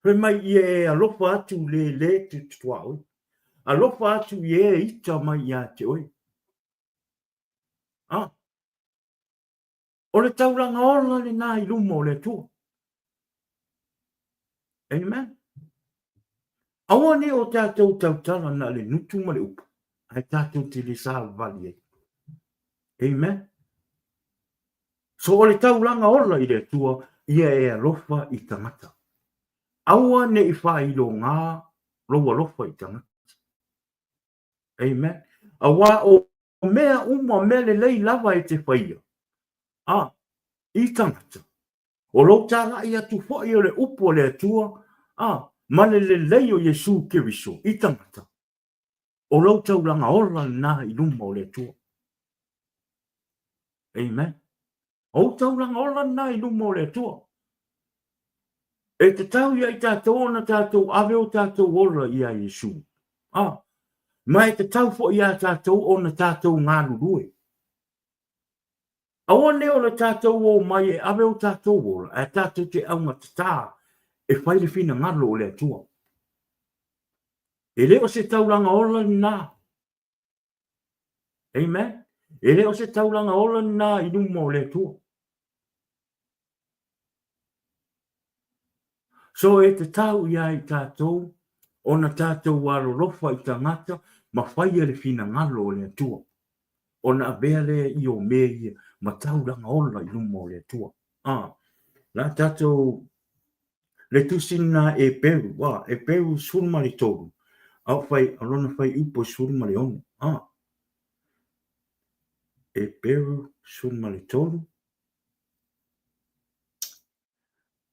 Fai mai ia e alofa atu le le te tuaoi. Alofa atu i e ita mai ia te oe. Ah. O le taulaga ola lena i luma o le Atua. Amen. Aua ne o tatou tautala na le nutu ma le upu, ae tatou te le savavali ai. Amen. So o le taulaga ola i le Atua, ia e alofa i tagata. Aua ne i faailoga lou alofa i tagata. Amen. Aua o mea uma, mea lelei lava e te faia, a, i tagata. O lou tālaʻi atu foi o le upu a le Atua, a, ma le lelei o Iesu Keriso i tagata, o lou taulaga ola lena i luma o le Atua. Amen. Ou taulaga ola lena i luma o le Atua. E tatau ia i tatou ona tatou ave o tatou ola ia Iesu. A, ma e tatau foi iā tatou ona tatou galulue. Aua ne o le tatou o mai e ave o tatou ola, ae tatou te augatatā e fai le finagalo o le Atua. E le o se taulaga ola lena. Amen. E le o se taulaga ola lena i luma o le Atua. So e tatau ia i tatou ona tatou alolofa i tagata ma faia le finagalo o le Atua. Ona avea lea i o mea ia ma taulaga ola i luma o le Atua. Ah, la tatou Le tusi lena Eperu, a, Eperu 13, a o fai, o lona fuaiupu e 16, a. Eperu 13,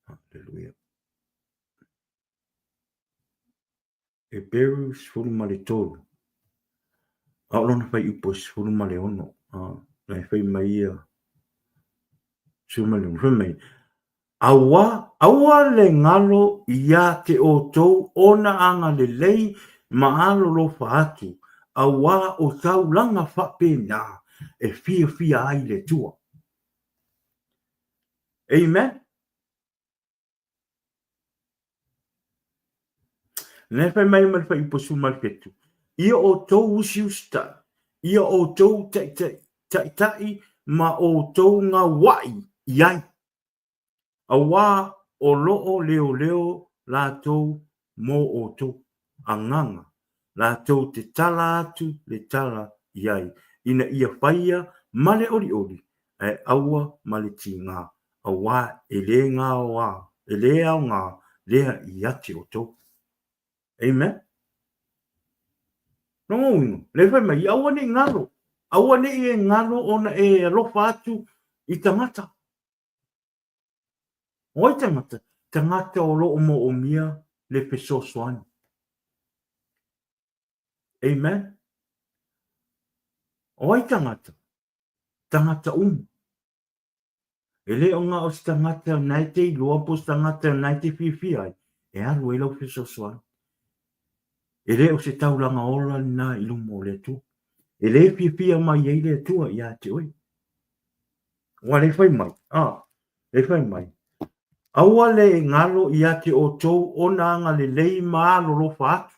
Haleluia. Heperu 13, a o lona fuaiupu e 16, a, e fai mai ia, 16, fai mai, Aua, aua le galo iā te outou ona agalelei ma alolofa atu, auā o taulaga faapena e fiafia ai le Atua. Amen. Lea fai mai ma le fuaiupu 17, Ia outou usiusitai, ia outou taitai ma outou gaua'i i ai, auā o loo leoleo latou mo outou agaga, latou te tala atu le tala i ai, ina ia faia ma le olioli, ae aua ma le tigā, auā e le gaoā, e le aogā lea ia te outou. Amen. Lona uiga, lea fai mai, aua ne i galo, aua ne i e galo ona e alofa atu i tagata. O ai tagata? Tagata o lo o moomia le fesoasoani. Amen. O ai tagata? Tagata uma. E le o na o se tagata na e te iloa po o se tagata na e te fiafia ai, e alu ai lau fesoasoani. E le o se taulaga ola lena i luma o le Atua. E le fiafia mai ai le Atua ia te oe. Ua le fai mai, a, le fai mai, aua le galo ia te outou ona agalelei ma alolofa atu.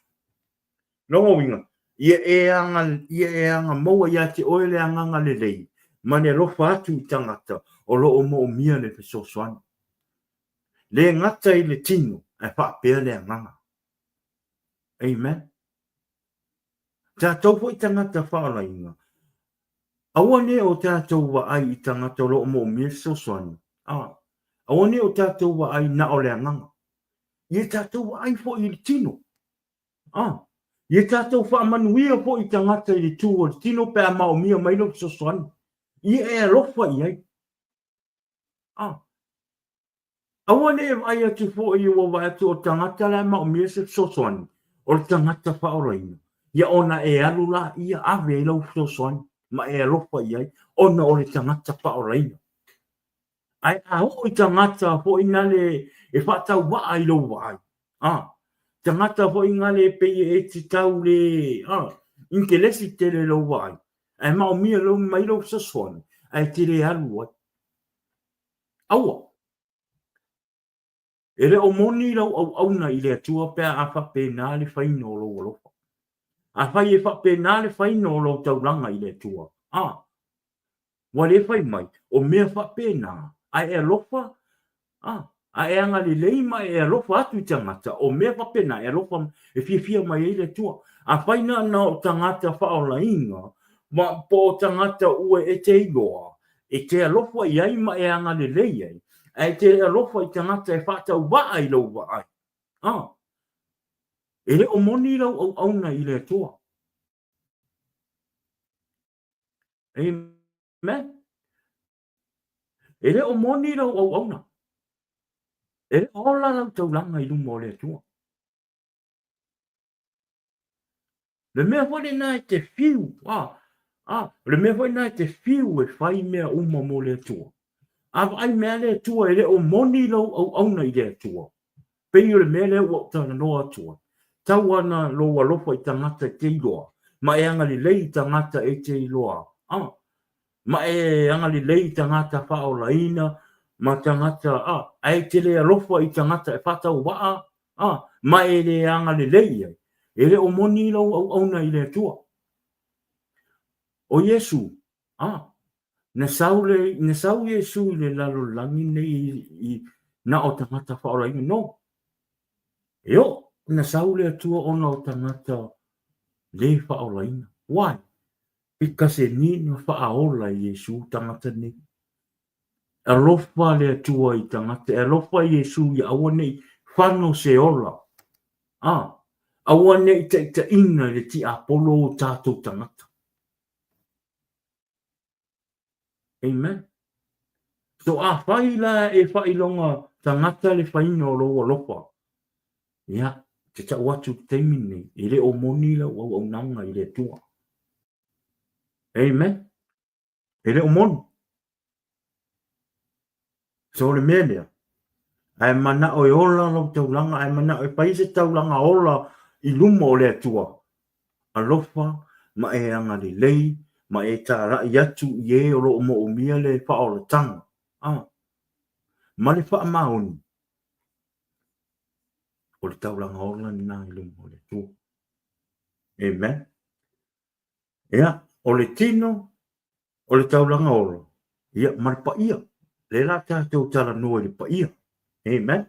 Lona uiga, ia e aga, ia e aga maua ia te oe le agaga lelei ma le alofa atu i tagata o lo o moomia le fesoasoani. Le gata i le tino, ae faapea le agaga. Amen. Tatou foi tagata faaolaina, aua ne o tatou vaai i tagata o lo o moomia le fesoasoani, a, aua ne o tatou vaai na o le agaga. Ia tatou vaai foi i le tino. A, ia tatou faamanuia foi i tagata i le tū o le tino pe a maomia mai lou fesoasoani. Ia e alofa i ai. A, aua ne i e vaai atu foi ua vaai atu o le tagata la e maomia se fesoasoani, o le tagata faaolaina, ia ona e alu laia ave ai lau fesoasoani ma e alofa i ai ona o le tagata faaolaina. Ae a oo i tagata foi nale e faatauvaa i lou vaai, a, tagata foi nale e pei e te tau le, a, inkelesi tele i lou vaai, ae maomia lou mai lou fesoasoani, ae te le alu ai. Aua. E le o moni lau auauna i le Atua pe a faapena le faina o lou alofa. Afai e faapena le faina o lou taulaga i le Atua, a, ua le fai mai, o mea faapena, a e alofa, a, a e agalelei ma e alofa atu i tagata, o mea faapena e alofa, e fiafia mai ai le Atua. Afai na na o tagata faaolaina, ma po o tagata ua e te iloa, e te alofa i ai ma e agalelei ai, ae e te alofa i tagata e faatauvaa i lou vaai. A, e le o moni lau auauna i le Atua. Amen. E le o moni lau auauna. E le o ola lau taulaga i luma o le Atua. Le mea foi lena e te fiu, a, a, le mea foi lena e te fiu e fai mea uma mo le Atua. A vaai mea le Atua e le o moni lou auauna i le Atua. Pei o le mea lea ua ou talanoa atu ai. Tau ana lou alofa i tagata e te iloa, ma e agalelei i tagata e te iloa, a, ma e agalelei i tagata faaolaina ma tagata, a, ae e te le alofa i tagata e faatauvaa, a, ma e le agalelei i ai, e le o moni lou auauna i le Atua. O Iesu, a, na sau le, na sau Iesu i le lalolagi nei i, na o tagata faaolaina, no. E oo, na sau le Atua ona o tagata le faaolaina. Why? Because e ni na faaola e Iesu tagata nei. Alofa le Atua i tagata, e alofa Iesu ia aua ne i fano se ola. A, aua ne i taitaiina i le tiapolo o tatou tagata. Amen. So afai la e faailoga tagata le faina o lou alofa, ia, te tau atu i le taimi lenei, e le o moni lau auaunaga i le Atua. Amen. E le o moni. So o le mea lea, ae manao e ola lau taulaga, ae manao e fai se taulaga ola i luma o le Atua, alofa ma e agalelei ma e talai atu i e o lo o moomia le faaolataga, a, ma le faamaoni, o le taulaga ola lena i luma o le Atua. Amen. Ia, o le tino, o le taulaga ola, ia, ma le paia. Lea la tatou talanoa i le paia. Amen.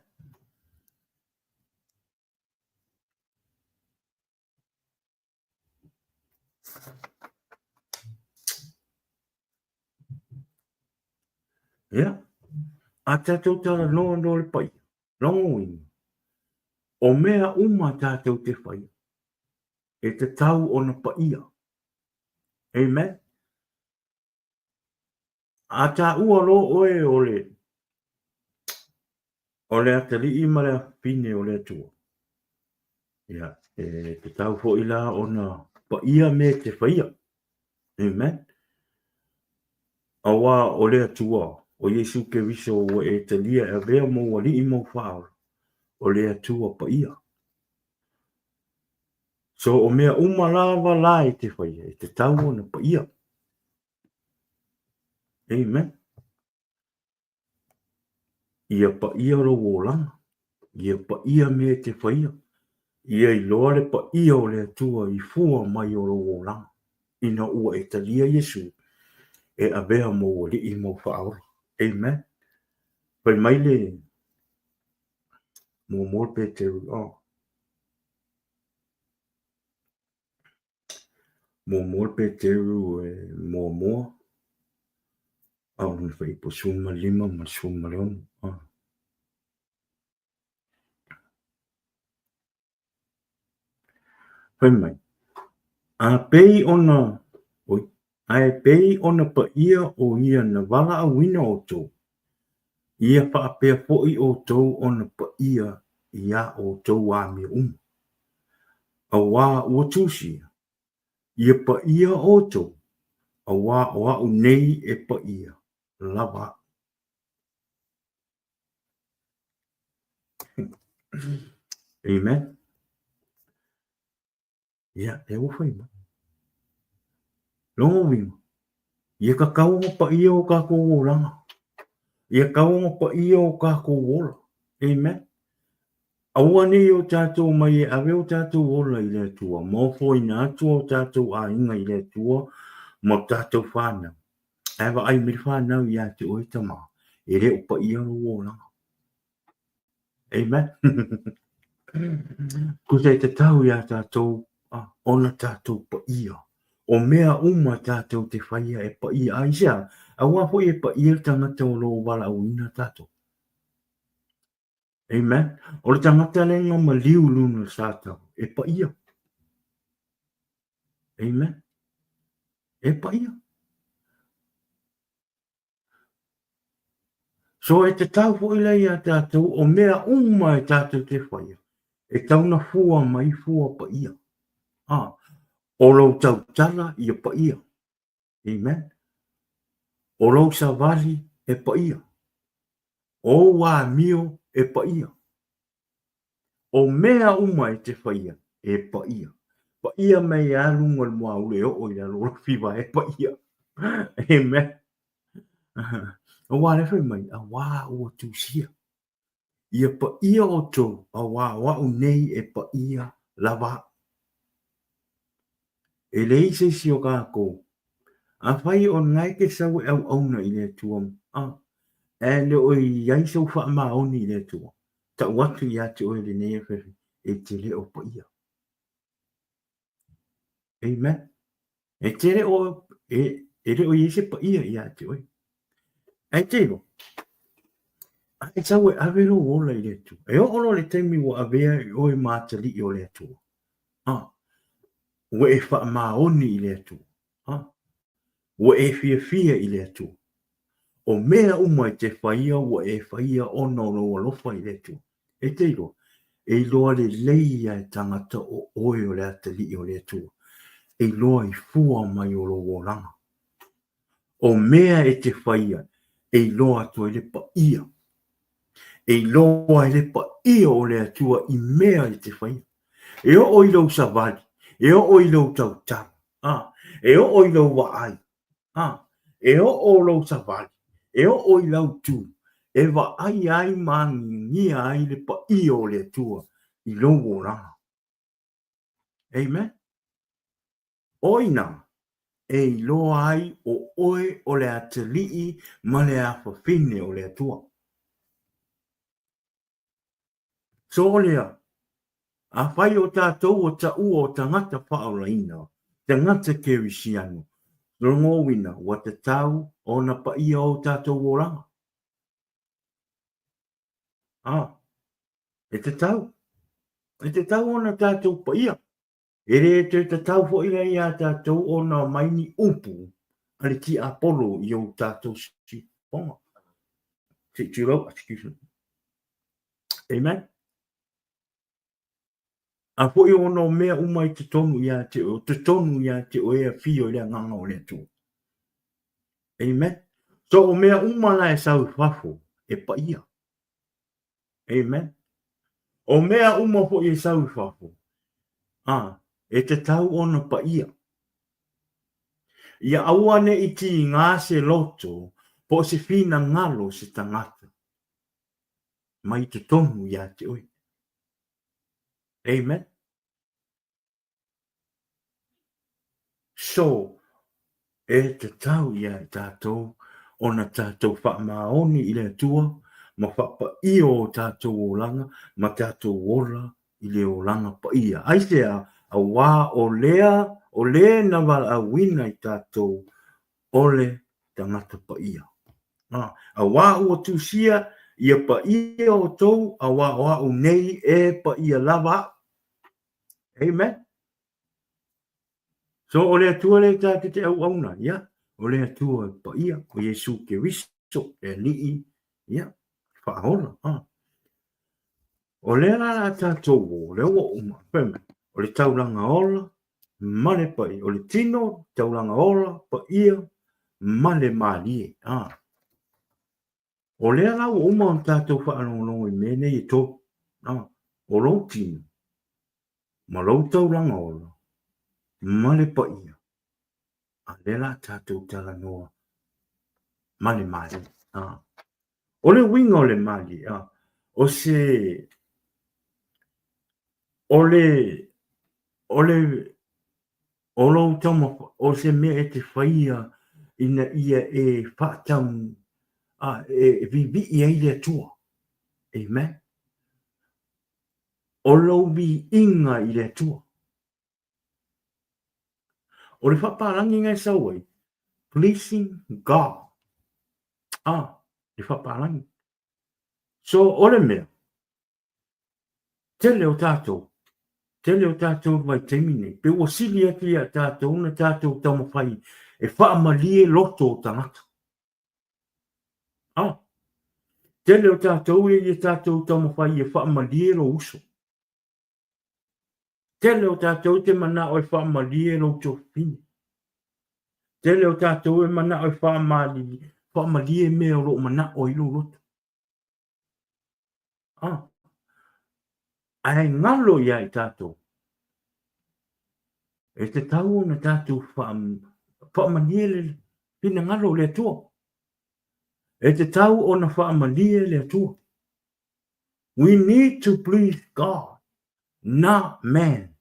Ia, a tatou talanoa no le paia, lona uiga, o mea uma tatou te faia, e tatau ona paia. Amen. A taua loa oe o le o le atalii ma le afafine o le Atua, ia, e tatau foi la ona paia mea e te faia. Amen. Auā o le Atua, o Iesu Keriso ua e talia e avea mou alii mou faaola, o le Atua paia. So o mea uma lava la e te faia, e tatau ona paia. Amen. Ia paia lou olaga, ia paia mea e te faia, ia iloa le paia o le Atua i fua mai o lou olaga, ina ua e talia Iesu e avea mou alii mou faaola. Amen. Fai mai le muamua le Peteru, oh. Muamua le Peteru e muamua, a o lona fuaiupu 15 ma le 16. Ah. Fai mai, a pei ona, oi, ae pei ona paia o ia na valaauina outou, ia faapea foi outou ona paia iā outou amio uma. Auā ua tusia, ia paia outou, auā o aʻu nei e paia lava aʻu. Amen. Ia, e ua fai mai. Lona uiga, ia tatau ona paia o tatou olaga. Ia tatau ona paia o tatou ola. Amen. Aua ne i o tatou omai e ave o tatou ola i le Atua, ma ofoina atu o tatou aiga i le Atua ma tatou whanau. Ae vaai mai le whanau ia te oe tama, e le o paia lou olaga. Amen. Tusa e tatau iā tatou ona tatou paia. O mea uma tatou te faia e paia ai. Aisea? Aua foi e paia le tagata o lo o valaauina tatou. Amen. O le tagata lea na maliu i luna o le satau, e paia. Amen. E paia. So e tatau foi la iā tatou o mea uma e tatou te faia, e tau na fua mai fua paia. A, o lou tautala ia paia. Amen. O lou savali e paia. O ou amio e paia. O mea uma e te faia, e paia. Paia mai lava luga o le moaulu e oo i lalo o le fiva e paia. Amen. Auā lea fai mai, auā ua tusia. Ia paia outou, auā o aʻu nei e paia lava aʻu. E leai se isi o kākou. Afai o lena e te sau e auauna i le Atua, a, ae le o i ai sou faamaoni i le Atua, tau atu ia te oe lenei afiafi, e te le o paia. Amen. E te le o, e, e le o i ai se paia ia te oe. Ae te iloa, a e sau e ave lou ola i le Atua. E oo loa le taimi ua avea e oe ma atalii o le Atua. A, ua e faamaoni i le Atua. A, ua e fiafia i le Atua. O mea uma e te faia ua e faia ona o lou alofa i le Atua. E te iloa, E iloa lelei ia e tagata o oe o le atalii o le Atua. E iloa i fua mai o lou olaga. O mea e te faia e iloa atu ai le paia. E iloa ai le paia o le Atua i mea e te faia. E oo i lou savali, e oo i lou tautala, a, e oo i lou vaai, a, e oo lou savali, e oo i lau tu, e vaai ai ma agiagia ai le paia o le Atua i lou olaga. Amen. O ina e iloa ai o oe o le atalii ma le afafine o le Atua. So lea, afai o tatou o taua o tagata faaolaina, tagata kerisiano, logouina ua tatau ona paia o tatou olaga. A, e tatau. E tatau ona tatou paia. E le toe tatau foi la iā tatou ona aumai ni upu a le tiapolo i o tatou siufofoga. Se i tulou, excuse me. Amen. A foi ona o mea uma i totonu ia te oe, o totonu ia te oe e afio i le agaga o le Atua. Amen. So o mea uma la e sau i fafo, e paia. Amen. O mea uma foi e sau i fafo, a, e tatau ona paia. Ia aua ne i tīgā se loto po o se finagalo o se tagata mai totonu ia te oe. Amen. So, e tatau ia i tatou ona tatou faamaoni i le Atua ma faapaia o tatou olaga ma tatou ola i le olaga paia. Aisea? Auā o lea, o le na valaauina i tatou o le tagata paia. Auā ua tusia ia paia outou, auā o a'u nei e paia lava a'u. Amen. So o le Atua lea tatou te auauna, ia, o le Atua paia, o Iesu Keriso, le Alii, ia, faaola. Ah. O lea la la tatou o, lea ua uma, fai mai, o le taulaga ola ma le paia, o le tino, taulaga ola, paia ma le malie. Ah. O lea la ua uma ona tatou faalogologo i mea nei e tolu, ah, o lou tino, ma lou taulaga ola, ma le paia, a lea la tatou talanoa ma le malie. Ah. O le uiga o le malie, ah, o se, o le, o le, O lou taumafai, o se mea e te faia ina ia e faatau, a, e vivii ai le Atua. Amen. O lou viiga i le Atua. O le faapalagi na e sau ai, pleasing God. A, le faapalagi. So, o le mea, Tele o tatou, tele o tatou i le vaitaimi nei, pe ua sili atu ia tatou na tatou taumafai e faamalie loto o tagata. Ah, tele o tatou ia ia tatou taumafai e faamalie lou uso. Tele o tatou te manao e faamalie lou tuafafine. Tele o tatou e manao e faamalie mea o lo o manao ai lou loto. Ah. Ae galo ia i tatou. E tatau ona tatou faamalie le finagalo o le Atua. E tatau ona faamalie le Atua. We need to please God, not man.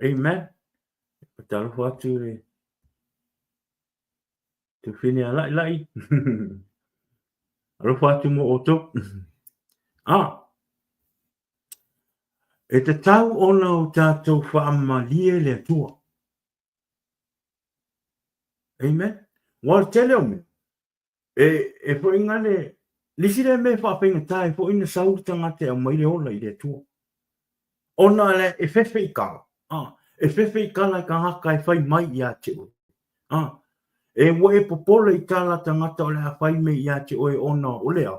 Amen. Talofa atu le Tufine a Laʻilaʻi. Alofa atu mo outou. Ah, e tatau ona o tatou faamalie le Atua. Amen. Ua o le tele o mea. E, e foi nga le, lisi le mea faafaigatā ai foi na sau le tagata e aumai le ola i le Atua. Ona le e fefe i kala. Ah, e fefe i kala e tagata e fai mai ia te oe. Ah, e ua e popole i tala tagata o le a fai mai ia te oe ona o lea.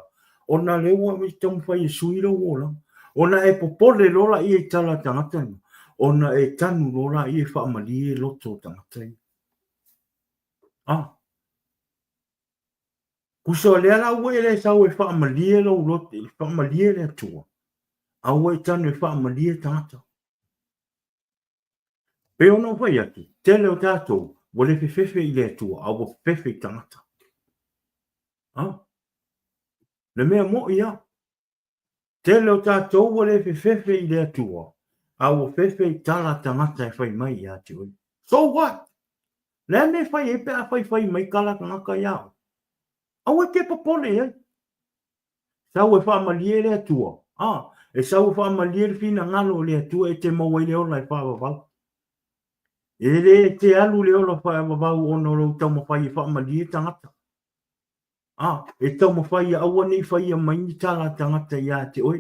Ona lea ua e taumafai e sui lou olaga. Ona e popole loa laia i tala a tagata ia, ona e tanu loa laia e faamalie loto o tagata ia. Ah. Tusa o lea la ua e le sau e faamalie lou loto, e faamalie le Atua, a ua e tanu e faamalie tagata. Pei ona ou fai atu, tele o tatou ua le fefefe i le Atua, a ua fefefe i tagata. Ah. Le mea mo'i a. Tele o tatou ua le fefefe i le Atua, a ua fefe i tala a tagata e fai mai ia te oe. So what? Le a mea e fai ai pe a faifai mai tala a tagata iā oe? Aua e te popole i ai. Sau e faamalie le Atua, a, e sau e faamalie le finagalo o le Atua e te maua ai le ola e faavavau. E le te alu le ola faavavau ona o lou taumafai e faamalie tagata. A, e taumafai ia aua ne i faia mai ni tala a tagata ia te oe.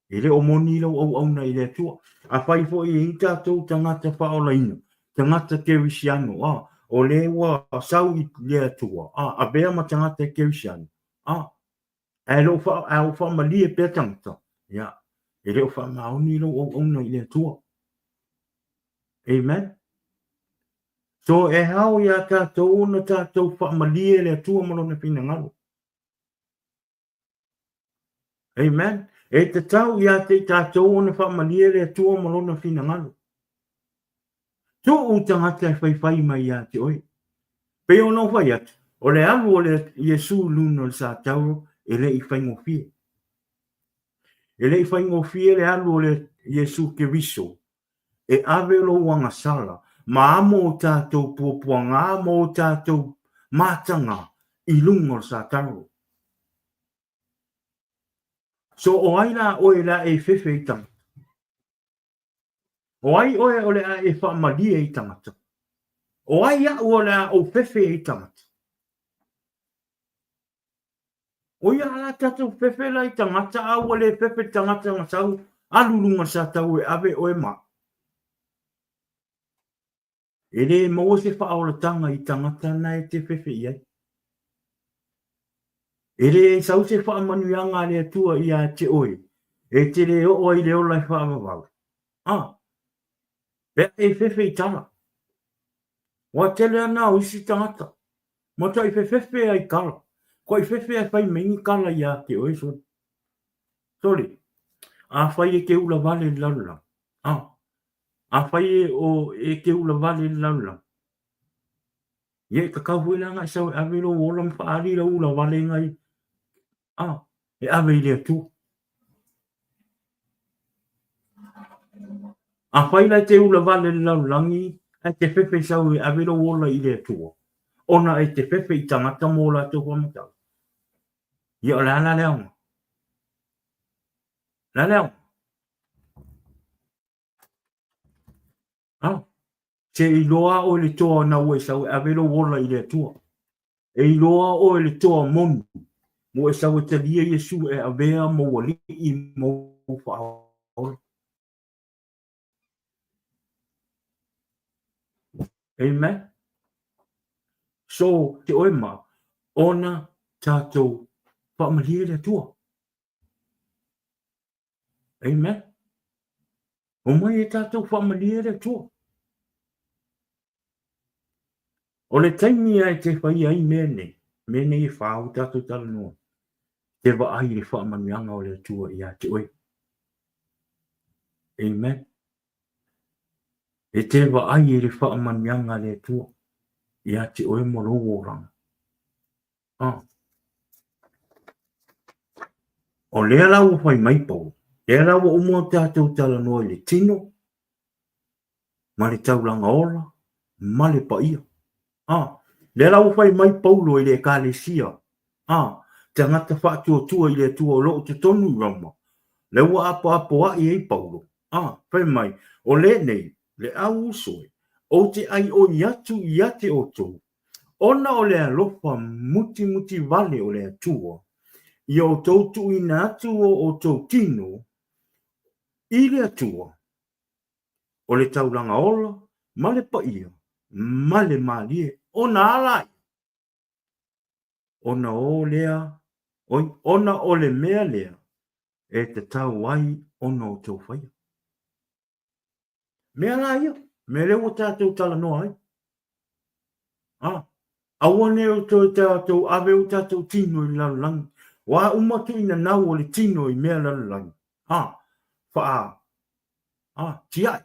E le o moni lau auauna i le Atua. Afai foi e i ai tatou tagata faaolaina, tagata kerisiano, a, o le ua sau i le Atua, a, avea ma tagata kerisiano, a, ae le o fa, ae o faamalie pea tagata, ia, e le o faamaoni lou auauna i le Atua. Amen. So e ao iā tatou ona tatou faamalie le Atua ma lona finagalo. Amen. E tatau iā te i tatou ona faamalie le Atua ma lona finagalo. Tuu tagata e faifai mai iā te oe. Pei ona ou fai atu, o le alu o le Iesu i luna o le satauro e le i faigofie. E le i faigofie le alu o le Iesu Keriso e ave lou agasala ma amo o tatou puapuagā ma o tatou matagā i luga o le satauro. So o ai la oe la e fefe i tagata? O ai oe o le a e faamalie i tagata? O ai aʻu o le a ou fefe i tagata? O ia la tatou fefe la i tagata a ua le fefe le tagata na sau alu luga sa tau e ave oe ma. E le maua se faaolatanga i tagata na e te fefe i ai. E le sau se faamanuiaga a le Atua ia te oe e te le oo ai le ola e faavavau. Ah, pe a e fefe i tala. Ua tele ana o isi tagata. Matuai fefefe ai kala. Kua i fefe ai fai mai ni kala ia te oe sole. Sole, a fai e te ula vale le lalolagi. A, a fai e o e te ula vale le lalolagi. Ia e tatau foi la ona e sau e ave lou ola ma faaali lau ula valega i a, e ave i le Atua. Afai la e te ula vale le lalolagi, ae te fefe sau e ave lou ola i le Atua, ona e te fefe i tagata mo latou faamatala. Ia o le a la le aoga? O le a le aoga? A, se iloa oe le toa na ua e sau e ave lou ola i le Atua. E iloa oe le toa moni, ua e sau e talia Iesu e avea mou alii mou faaola. Amen. So, te oe ma, ona tatou faamalie le Atua. Amen. Omai e tatou faamalie le Atua. O le taimi a e te whai ai mea nei, mea nei e whāu tātou talanoa, te vaai i le whaamanuiaga o le Atua ia te oe. Amen. E te vaai i le whaamanuiaga a le Atua ia te oe mo lou olaga. Ah. O lea la ua fai mai Paulo, lea la ua uma o tatou talanoa i le tino, ma le taulaga ola, ma le paia. Ah, lea la ua fai mai Paulo i le Ekalesia, ah, tagata faatuatua i le Atua o lo o totonu i Roma, lea ua apoapoai ai Paulo, ah, fai mai, o lenei, le au uso e, ou te ʻaiʻoi atu ia te outou, Ona o le alofa mutimuti vale o le Atua, ia outou tuuina atu o outou tino i le Atua, o le taulaga ola ma le paia ma le malie, ona a laia, ona o lea Oi, ona o le mea lea e tatau ai ona outou faia. Mea la ia, mea lea ua tatou talanoa ai. Ah, aua ne o toe tatou ave o tatou tino i le lalolagi. Ua uma tuuina nau o le tino i mea lalolagi. Ha, faa, ah, tiai.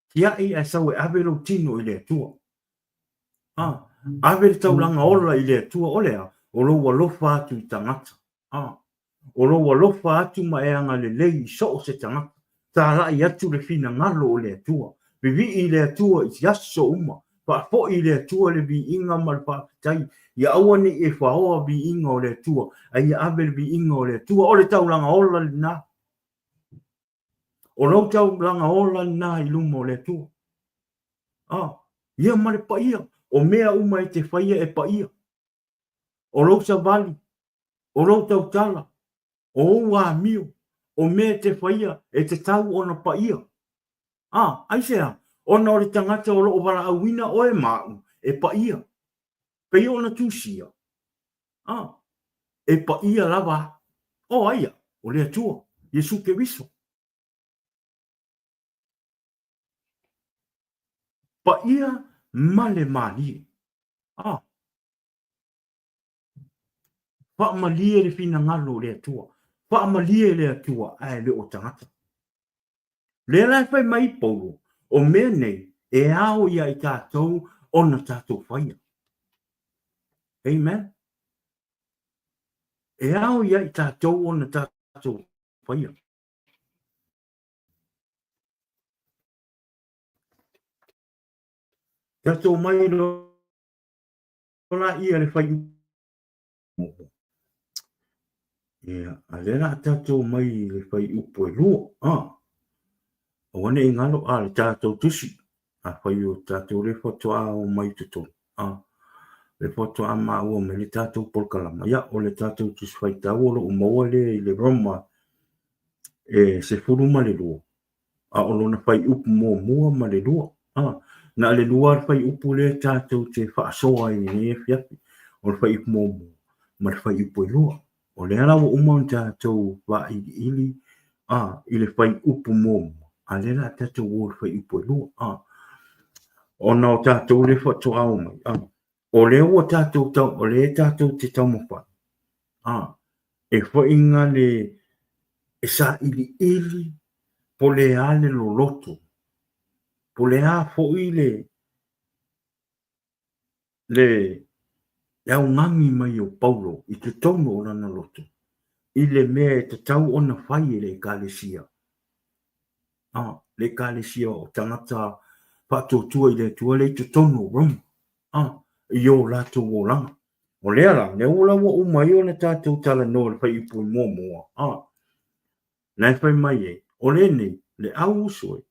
Tiai ae sau e ave lou tino i le Atua. Ah, ave le taulaga ola i le Atua, o le a? O lou alofa atu i tagata. Ah, o lou alofa atu ma e agalelei i so o se tagata. Talai atu le finagalo o le Atua. Vivii i le Atua i aso uma. Faafoi i le Atua le viiga ma le faafetai. Ia aua ne i e faoa viiga o le Atua, a ia ave le viiga o le Atua. O le taulaga ola lena. O lou taulaga ola lena i luma o le Atua. Ah, ia ma le paia, o mea uma e te faia e paia. O lou savali, o lou tautala, o ou amio, o mea e te faia e tatau ona paia. Ah, aisea? Ona o le tagata o lo o valaauina oe ma au e paia. Pei ona tusia. A, e paia lava a. O ai a? O le Atua, Iesu Keriso. Paia ma le malie. A, faamalie le finagalo o le Atua. Faamalie le Atua ae le o tagata. Lea la e fai mai Paulo, o mea nei e ao ia i tatou ona tatou faia. Amen. E ao ia i tatou ona tatou faia. Tatou mai loa ia le fai Ia, a lea la tatou mai i le fuaiupu e lua, a, aua ne i galo, a, le tatou tusi, afai o tatou lea faatoa omai i totonu, a, lea faatoa maua mai le tatou polokalama, ia, o le tatou tusi faitau o lo o maua lea i le Roma e 12, a o lona fuaiupu muamua ma le lua. A, na o le lua lava le fuaiupu lea tatou te faasoa ai i lenei afiafi, o le fuaiupu muamua ma le fuaiupu e lua. O lea la ua uma ona tatou vailiili a, i le fuaiupu muamua, a lea la tatou o i le fuaiupu e lua. A, ona o tatou lea faatoa omai, a, o lea ua tatou tau, o lea tatou te taumafai, a, e foi le e sailiili po o le a le loloto, po o le a foi le le le augani mai o Paulo i totonu o lana loto i le mea e tatau ona fai e le Ekalesia, a, le Ekalesia o tagata faatuatua i le Atua lea i totonu o Roma, a, i o latou olaga. O lea la, lea ua la ua uma ai ona tatou talanoa i le fuaiupu muamua, a, na e fai mai ai, o lenei, le au uso e,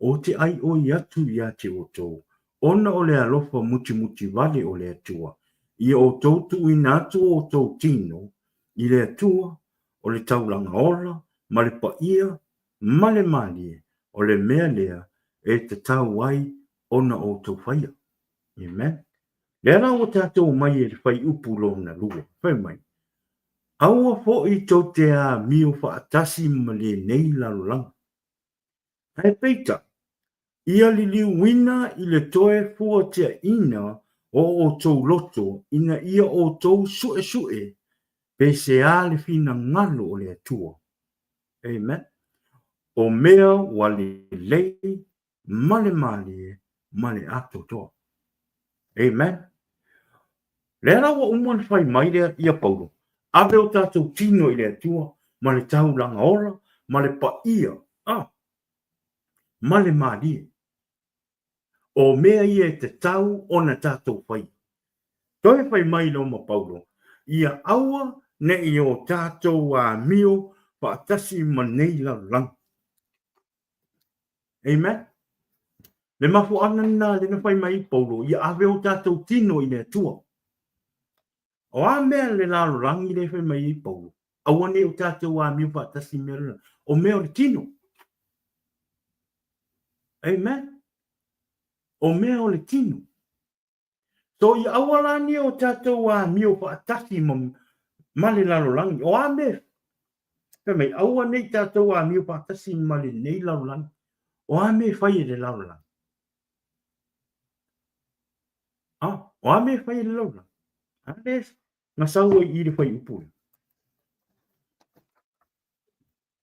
o te ʻaiʻoi atu iā te outou, ona o le alofa mutimuti wale o le Atua, ia outou tuuina atu o outou tino i le Atua, o le taulaga ola, ma le paia, ma le mālie, o le mea lea e tatau ai ona outou faia. Amen. Lea la ua tatou omai e le fuaiupu lona lua, fai mai, Aua foi tou te amio faatasi ma lenei lalolagi. Ae peitai, ia liliuina i le toe fuatiaina o outou loto ina ia outou suesue pe se a le finagalo o le Atua. Amen. O mea ua lelei ma le malie ma le atoatoa. Amen. Lea la ua uma ona fai mai lea ia Paulo, ave o tatou tino i le Atua ma le taulaga ola ma le paia, ah, ma le malie. O mea ia e tatau ona tatou faia. Toe fai mai loa ma Paulo, ia aua ne i o tatou amio faatasi ma nei lalolagi. Amen. Le mafuaaga lena lea na fai mai ai Paulo, ia ave o tatou tino i le Atua. O a mea le lalolagi lea e fai mai ai Paulo, aua ne i o tatou amio faatasi i mea lalolagi. O mea o le tino. Amen. O mea o le tino. So ia aua la nei o tatou amio faatasi ma, ma le lalolagi. O a mea? Fai mai, aua ne i tatou amio faatasi ma lenei lalolagi. O a mea e fai e le lalolagi? Ah, o a mea e fai e le lalolagi? A lea na sau ai i le fuaiupu lea.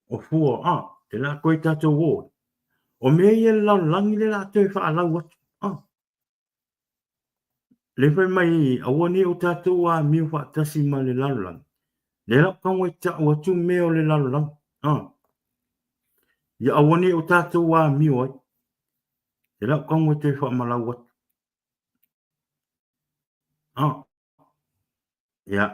O fua, ah, e la koe tatou o. O mea ia le lalolagi le la toe faalau atu. Ah. Le fai mai, aua ne o tatou amio faatasi ma le lalolagi. Le la tago e ta'u atu mea o le lalolagi. Ah. Ia aua ne o tatou amio ai. Le la tago e toe faamalau atu. Ah. Ia.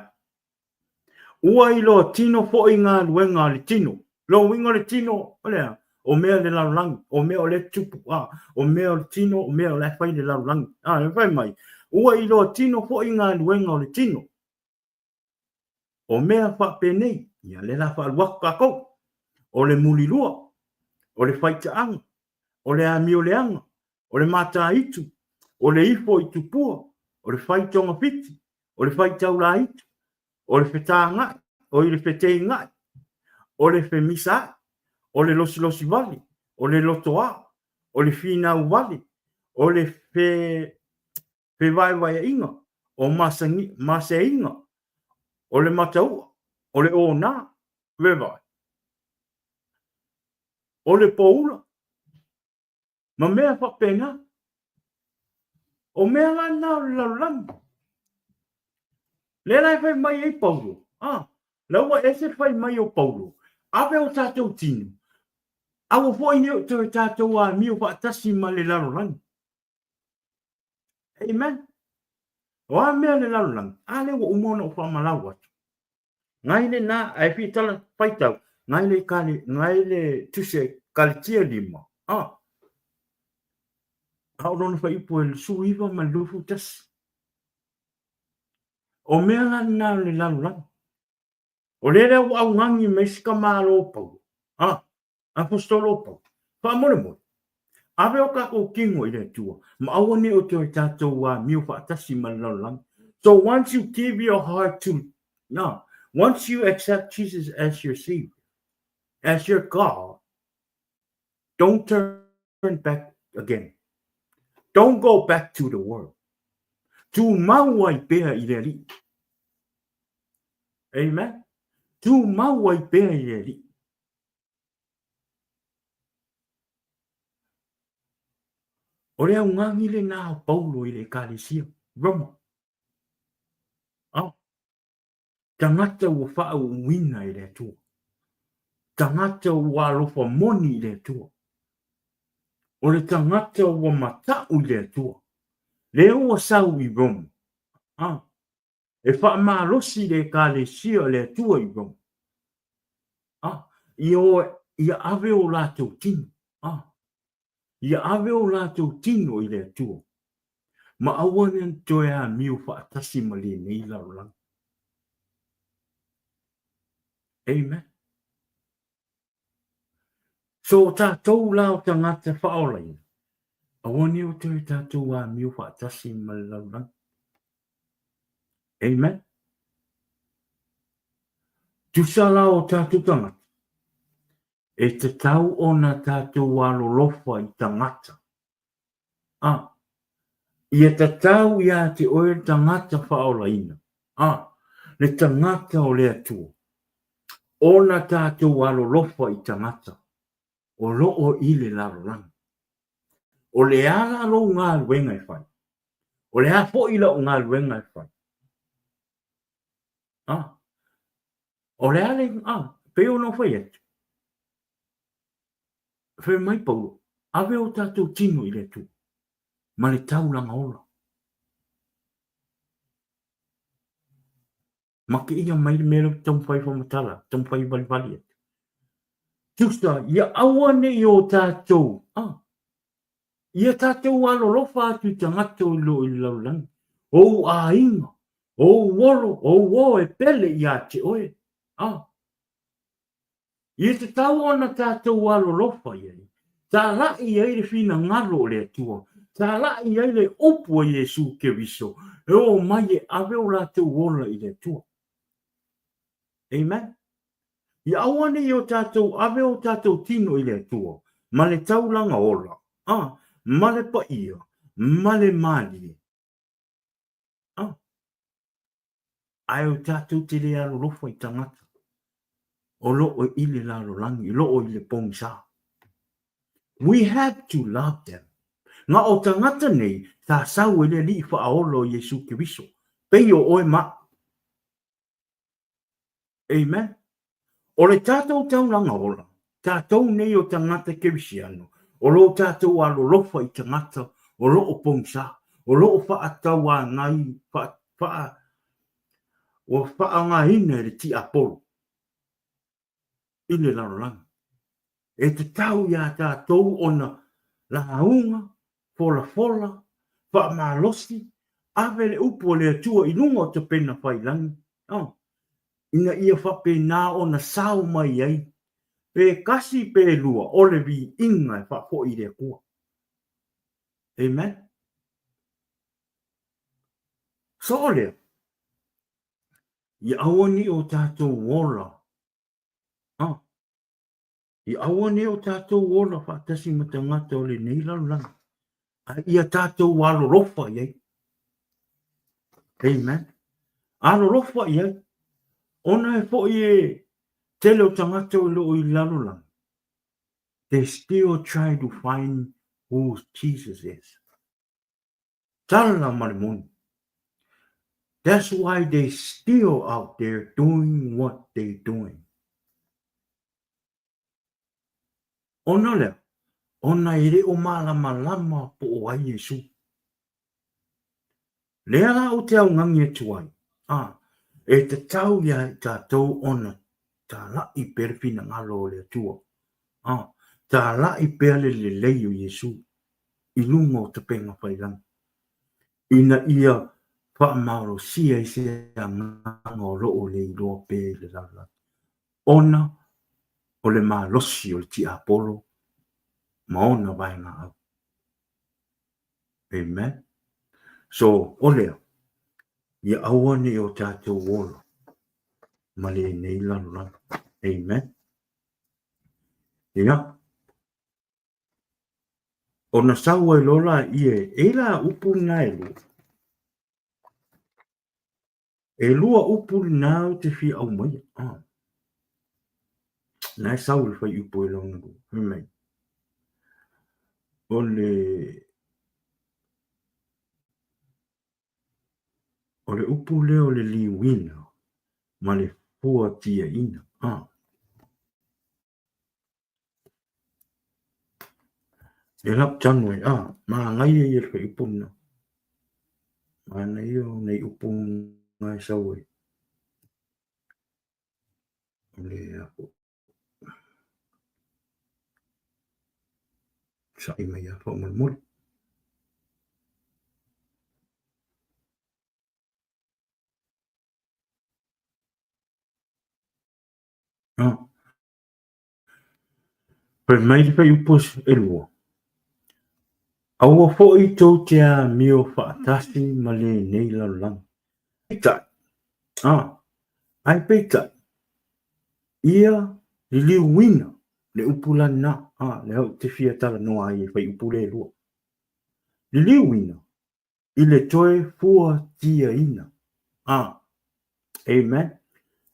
Ua iloa tino foi galuega a le tino. Lona uiga o le tino, o le a? O mea le lalolagi, o mea o lea tupu, a, o mea o le tino, o mea o la e fai le lalolagi. A, e fai mai, ua iloa tino foi galuega o le tino. O mea faapenei, ia lea la faalu atu tatou. O le mulilua, o le faitaaga, o le amioleaga, o le mataitu, o le ifo i tupua, o le fai togafiti, o le fai taulaitu, o le fetaga'i, oi le feteinga'i, o le femisa'i, o le losilosi vale, o le lotoa, o le finau vale, o le fe, fevaevaea'iga, o masani, maseaiga, o le matau'a, o le onā, vevae, o le poula, ma mea faapena. O mea la na o le lalolagi. Lea la e fai mai ai Paulo, ah, la ua ese le fai mai o Paulo, ave o tatou tino, aua foi ne i toe tatou amio faatasi ma le lalolagi. Amen. O a mea le lalolagi? A lea ua uma ona ou faamalau atu. Ngai le na, ae fia tala faitau, ngai le kale, ngai le tuse kaletia lima. Ah. A o lona faiupu e le 19 ma le 21. O mea la na o le lalolagi. O lea lea ua augani mai si ka malo Paulo. Ah. Aposetolo o Paulo, Faamolemole, ave o tatou tino i le Atua, ma aua ne i toe tatou amio faatasi ma le lalolagi. So once you give your heart to, no, once you accept Jesus as your Savior, as your God, don't turn back again. Don't go back to the world. Tumau ai pea i le Alii. Amen. Tumau ai pea i le Alii. O le augani lenā o Paulo i le Ekalesia, Roma. A, tagata ua faauuina e le Atua. Tagata ua alofa moni i le Atua. O le tagata ua mata'u i le Atua. Lea ua sau i Roma. A, e faamalosi le Ekalesia o le Atua i Roma. A, ia o, ia ave o latou tino. A, ia ave o latou tino i le Atua. Ma aua ne toe amio faatasi ma lenei lalolagi. Amen. So o tatou la o tagata faaolaina, aua ne o toe tatou amio faatasi ma le lalolagi. Amen. Tusa la o tatou tagata, e tatau ona tatou alolofa i tagata. A, ia tatau iā te oe le tagata faaolaina, a, le tagata o le Atua, ona tatou alolofa i tagata o lo o i le lalolagi. O le a la lou galuega e fai? O le a foi lau galuega e fai? A, o le a le, a, pei ona ou fai atu, fai mai Paulo, ave o tatou tino i le Atua ma le taulaga ola. Ma keia mai le mea lea ou te taumafai e faamatala, taumafai e valivali atu. Tusa, ia aua ne i o tatou, ah, ia tatou alolofa atu i tagata o lo o i le lalolagi, ou aiga, ou olo, ou o e pele iā te oe, ah. Ia tatau ona tatou alolofa i ai, tālaʻi ai le finagalo o le Atua, tālaʻi ai le upu a Iesū Keriso, e oo mai e ave o latou ola i le Atua. Amen. Ia aua ne i o tātou ave o tātou tino i le Atua, ma le taulaga ola, a, ma le paia, ma le mālie. A, ae o tātou te le alolofa i tagata o loo i le lalolagi, o loo i le pogisa. We have to love them. Nga o tagata nei sa sau e le Alii Faaola o Iesu Keriso, pei o oe ma au. Amen. O le tātou taulaga ola, tātou nei o tagata Kerisiano, o lo tātou alolofa i tagata o lo o pogisa, o lo o faatauāgai, wha, wha, ua faaaogaina e le tiapolo i le lalolagi. E tatau iā tātou ona lauga, folafola, faamalosi, ave le upu a le Atua i luga o tapena failangi, oh, ina ia faapena ona sao mai ai, pe kasi pe lua, o le viiga e faafoi i le Atua. Amen. So o lea, ia aua ne i o tātou ola, ah, ia aua ne i o tātou ola faatasi ma tagata o lenei lalolagi, a ia tātou alolofa i ai. Amen. Alolofa i ai. Ona e foi e tele o tagata o lo o i lalolagi. They still try to find who Jesus is. Tala ma le moni. That's why they still out there doing what they doing. Ona lea, ona e le o malamalama po o ai Iesu. Lea la ou te augani atu ai, a, e tatau ia i tatou ona talaʻi pea le finagalo o le Atua, a, talaʻi pea le lelei o Iesu i luga o tapenga failangi, ina ia faamalosia ai se agaga o lo o le iloa pea i le lalolagi, ona o le malosi o le tiapolo ma ona vaegaau. Amen. So, o lea, ia aua ne i o tātou ola ma lenei lalolagi. Amen. Ia, ona sau ai loa laia e la upu lena e lua. E lua upu lena ou te fia aumaia. Ah. Na e sau le fuaiupu e lona lua. Fai mai. O le o le upu lea o le liuina ma le fuatiaina. Ah. E lau tanu ai, ah, manaia ia le fuaiupu lena. Manaia o nei upu na e sau ai. O le ako. Sa'i mai a faamolemole. Ah. Fai mai le fuaiupu e lua. Aua foi tou te amio faatasi ma lenei lalolagi. Peitai, ah, ae peitai, ia liliuina le upu lana, ah, lea ou te fia talanoa ai i fuaiupu le lua. Liliuina i le toe fuatiaina. Ah, amen.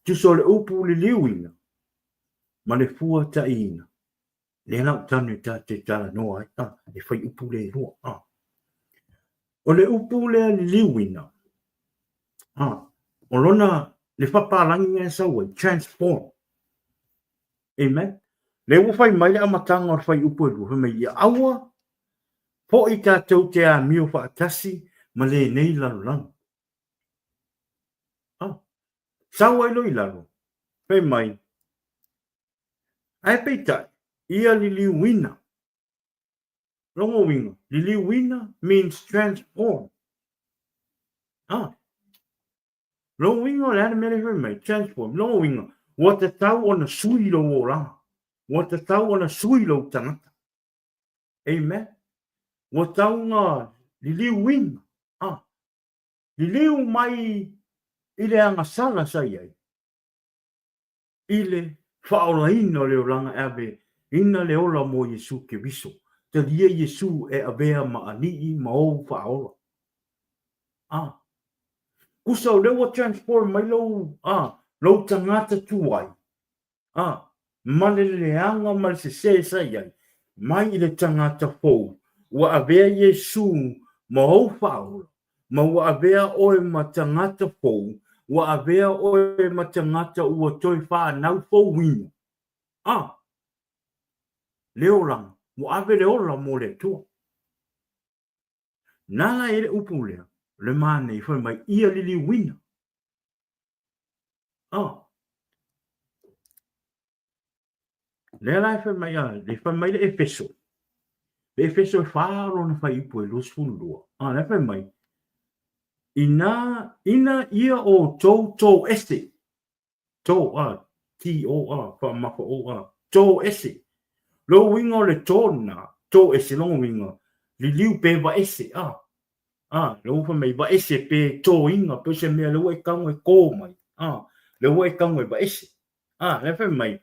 Tusa o le upu liliuina ma le fuataiina. Lea la ou tanu e ta te talanoa ai, ah, e fai upu le lua. Ah. O le upu lea liliuina, ah, o lona le fapalangi e sau ai, transform. Amen. Le ua fai mai le amataga o le fai upu e lua, fai mai ia aua Foi tatou te amio faatasi ma lenei lalolagi. Oh. Sau ai loa i lalo, fai mai, Ae peitai, ia liliuina. Lona uiga, liliuina means transform. Ah. Lona uiga o le a le mea lea e fai mai, transform. Lona uiga, ua tatau ona sui lou olaga. Ua tatau ona sui lou tagata. Amen. Ua tau na liliuina, ah, liliu mai i le agasala sa i ai. i le faaolaina o le olaga e ave ina le ola mo Iesu Keriso. Talia Iesu e avea ma Alii ma ou faaola. A. Kusa o lea ua transform mai lou, a, lou tagata tuai, a, ma le leaga ma le sese sa i ai, mai i le tagata fou, ua avea Iesu ma ou faaola, ma ua avea oe ma tagata fou, ua avea oe ma tagata ua toe fanau fouina. A, le olaga, ua ave le ola mo le Atua. Nala e le upu lea, le manei fai mai ia liliuina. Oh. Lea la e fai mai, ah, le fai mai le Efeso. Le Efeso e wha lona whai upu e 22. Ah, le fai mai, ina, ina ia o tou tō ese, tō, ah, T-O-R, whaamafa O-R, tō ese. Lou uiga o le tō lena, tō ese lona uiga, liliu pe vaese, ah, ah, lou fai mai vaese pe tōina, pe o se mea lea ua e tago e tō mai, ah, lea ua e tago e vaese. Ah, lea fai mai,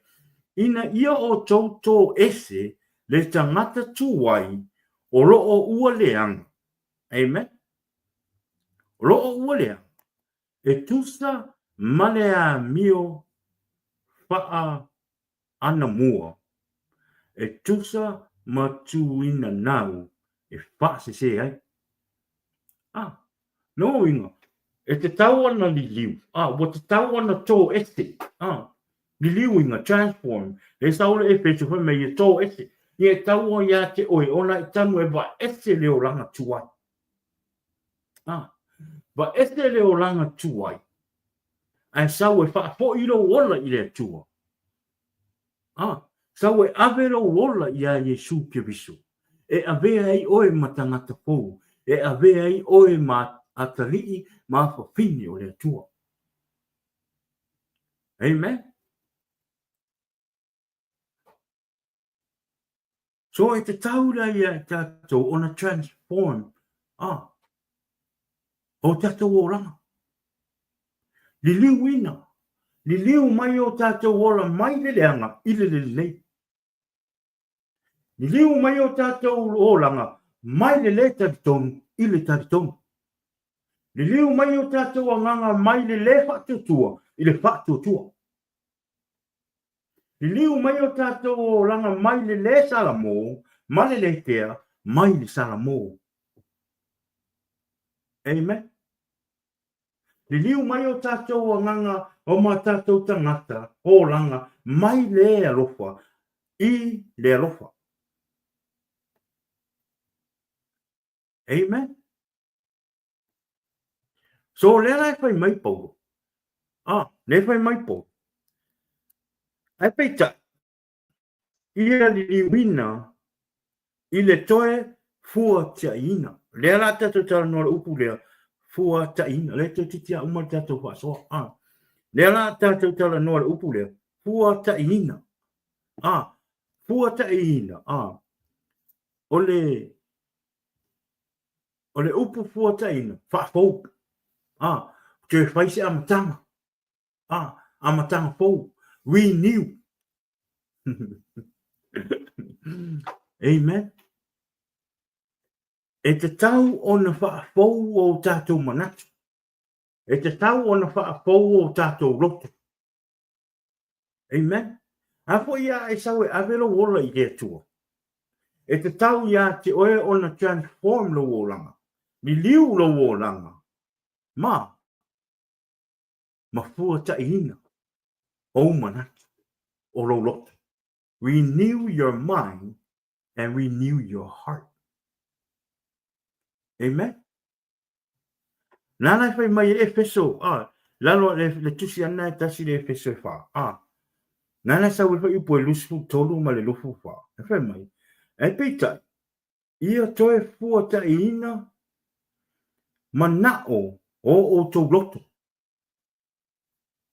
ina ia outou tō ese le tagata tuai o loo ua leaga. Amen. O loo ua leaga. E tusa ma le amio faa anamua, e tusa ma tuina nau e faasese ai. A, lona uiga, e tatau ana liliu, a, ua tatau ana tō ese, a, liliuina, transform, e sau le Efeso fai mai e tō ese, ia e tau ia te oe ona e tanu e vaese le olaga tuai. A, vaese le olaga tuai, ae sau e faafoi lou ola i le Atua. A, sau e ave lou ola iā Iesu Keriso, e avea ai oe ma tagata fou, e avea ai oe ma atalii ma afafine o le Atua. Amen. So e te taura ia i tātou ona transform a o tātou oranga. Liliuina, liliu mai o tātou ola mai le leaga i le lelei. Liliu mai o tātou oranga mai le le talitonu i le talitonu. Liliu mai o tātou agaga mai le le faatuatua i le faatuatua. Liliu mai o tātou olaga mai le lē Salamō ma le lē kea mai le Salamō. Amen. Liliu mai o tātou agaga o ma tātou tangata olaga mai le alofa i le alofa. Amen. So lea la e fai mai Paulo. Ah, lea e fai mai Paulo. Ae peitai, ia liliuina i le toe fuatiaina. Lea la tatou talanoa le upu lea, fuataina. Lea toe titi a uma le tatou faasoa. Ah, lea la tatou talanoa le upu lea, fuataina. Ah, fuataina. Ah, o le O le upu fuataina, faafou. Ā, toe whai se amataga. Ā, amataga fou. Renew. Amen. E tatau ona faafou o tātou manatu. E tatau ona faafou o tātou loto. Amen. A foi ia e sau e ave lou ola i le Atua. E tatau iā te oe ona transform lou olaga, liliu lou olaga, ma ma fuataʻiina ou manatu o lou loto. Renew your mind and renew your heart. Amen. Nāna e whai mai e Efeso, a, lalo le, le tusi ana e tasi le Efeso e wha, a. Nāna e sau e whai upu e lusu tolu ma le lufu wha. E whai mai, e peitai, ia toe fuataʻiina manaʻo o outou loto.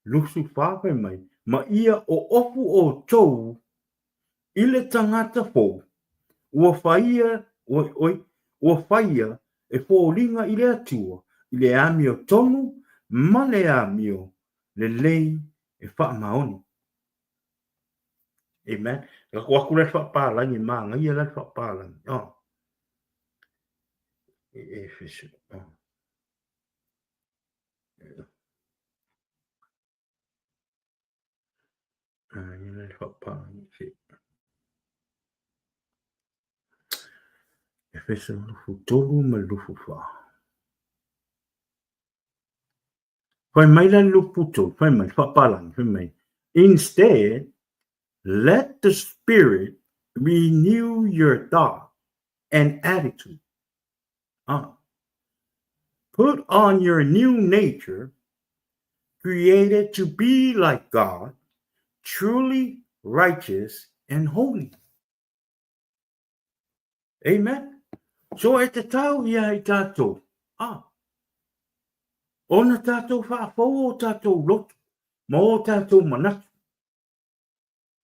Lusu whāwhai mai, ma ia ʻoʻopu ʻoukou i le tagata fou, ua whaia, oi, oi, ua whaia e foliga i le Atua i le amio tonu ma le amio lelei e faamaoni. Amen. Lako atu la le faapalagi, manaia la le faapalagi. Oh. I Efeso. Oh. Manaia la le faapalagi. Efeso 23 ma le 24. Fai mai la le 23, fai mai, faapalagi, fai mai. Instead, let the Spirit renew your thought and attitude. Put on your new nature, created to be like God, truly righteous and holy. Amen. So e te tau ia i tātou. Ah. Ona tātou whaafou o tātou loto, ma o tātou manatu.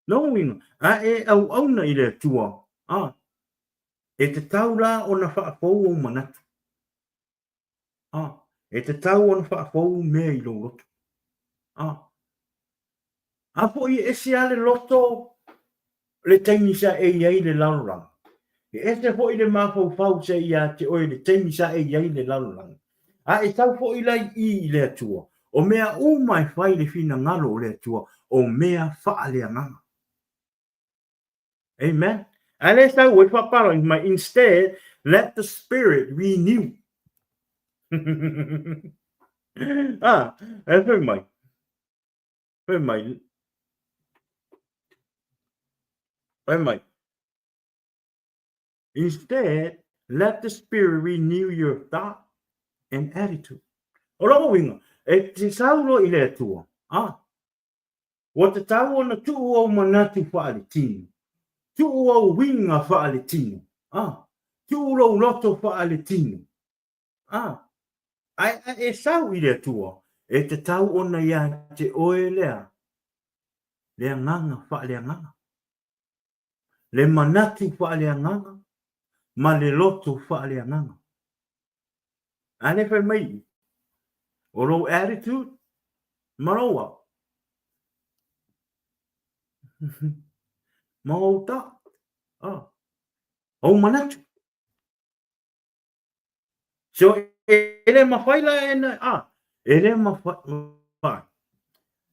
No uiga, a e auauna i le Atua, a, e tatau la ona faafou ou manatu. A, e tatau ona faafou mea i lou loto. A, a foi e ese a le loto le taimi sa e i ai le lalolagi. E ese foi le mafaufau sa ia te oe le taimi sa e i ai le lalolagi. A e sau foi la i i i le Atua, o mea uma e fai le finagalo o le Atua, o mea faaleagaga. Amen. A le sau ai faapalagi mai, instead, let the Spirit renew. Ah, e fai mai. Fai mai. Fai mai. Instead, let the Spirit renew your thought and attitude. O lona uiga, e te sau loa i le Atua, a, ua tatau ona tuu ou manatu faaletino, tuu ou uiga faaletino, a, tuu lou loto faaletino, a, ae a e sau i le Atua, e tatau ona ia te oe lea, le agaga faaleagaga. Le manatu faaleagaga ma le loto faaleagaga. A lea fai mai i, o lou attitude ma lou a? Ma ou thought. Oh. Ou manatu. So, e le mawhai la e na, a, e le mawhai,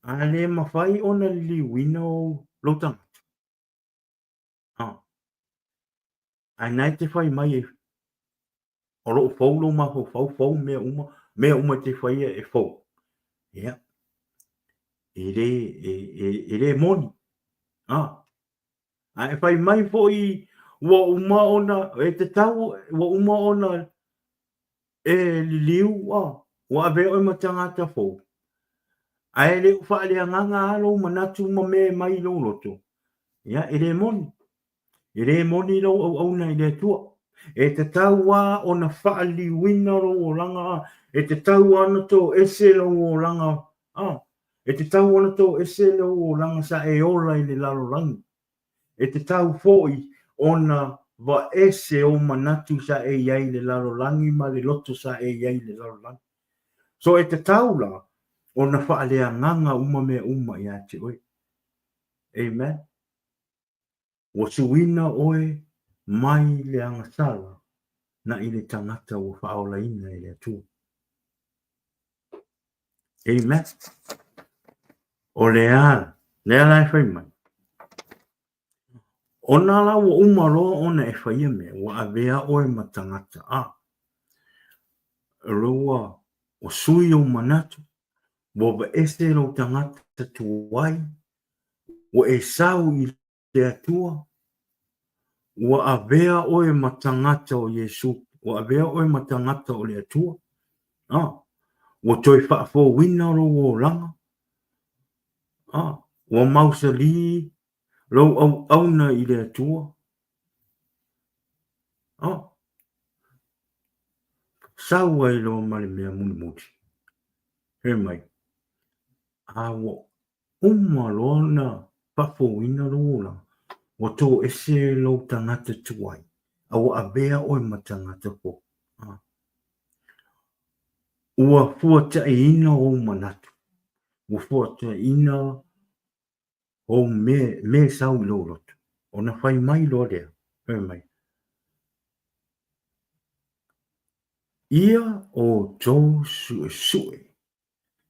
a le mawhai ona liliuina o lou tagata. A, ae na e te whai mai e, o lou fou lou mafaufau, fou mea uma, mea uma e te whaia e fou. Ia, e le, e, e, e le moni. A, A e whai mai foi ua uma ona, e te tau, ua uma ona e liliu, a, ua avea oe ma tagata fou. Ae le o faaleagaga a lou manatu ma mea e mai i lou loto, ia, e le moni. E le moni lou auauna i le Atua. E tatau a ona faaliliuina lou olaga, a, e tatau a ona toese lou olaga, a, E tatau ona toese lou olaga sa e ola i le lalolagi. E tatau foi ona vaese ou manatu sa e i ai i le lalolagi ma le loto sa e i ai i le lalolagi. So e tatau la ona faaleagaga uma mea uma ia te oe. Amen. Ua suina oe mai le agasala na i le tagata ua faaolaina e le Atua. Amen. O le a, lea la e fai mai. Ona la ua uma loa ona e faia mea, ua avea oe ma tagata a. O ua, ua sui ou manatu, ua vaese lou tagata tuai, ua e sau i le Atua, ua avea oe ma tagata o Iesu, ua avea oe ma tagata o le Atua, a, ua toe faafouina lou olaga, a, ua mausali lou auauna i le Atua, a, sau ai loa ma le mea mulimuli, fai mai, a ua uma loa ona faafouina lou olaga, ua toese lou tagata tuai, a ua avea oe ma tagata fou. Ua fuataiina ou manatu, ua fuataiina Ou me, me sau i lou loto, ona fai mai loa lea, fai mai, Ia outou suesue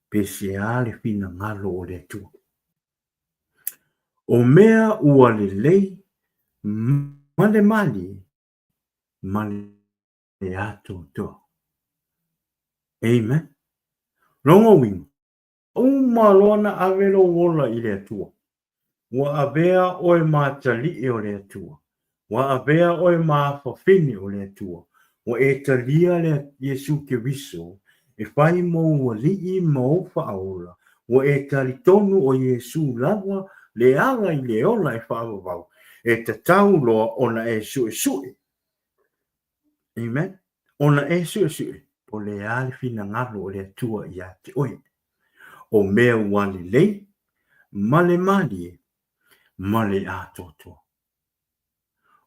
pe se a le finagalo o le Atua. O mea ua lelei ma le malie ma le atoatoa. Amen. Lona uiga, uma loa na ave lou ola i le Atua, ua avea oe ma atalii o le Atua, ua avea oe ma afafine o le Atua, ua e talia le Iesu Keriso e fai mou alii ma ou faaola, ua e talitonu o Iesu lava le ala i le ola e faavavau, e tatau loa ona e suesue. Amen. Ona e suesue po o le a le finagalo o le Atua ia te oe. O mea ua lelei ma le malie ma le atoatoa.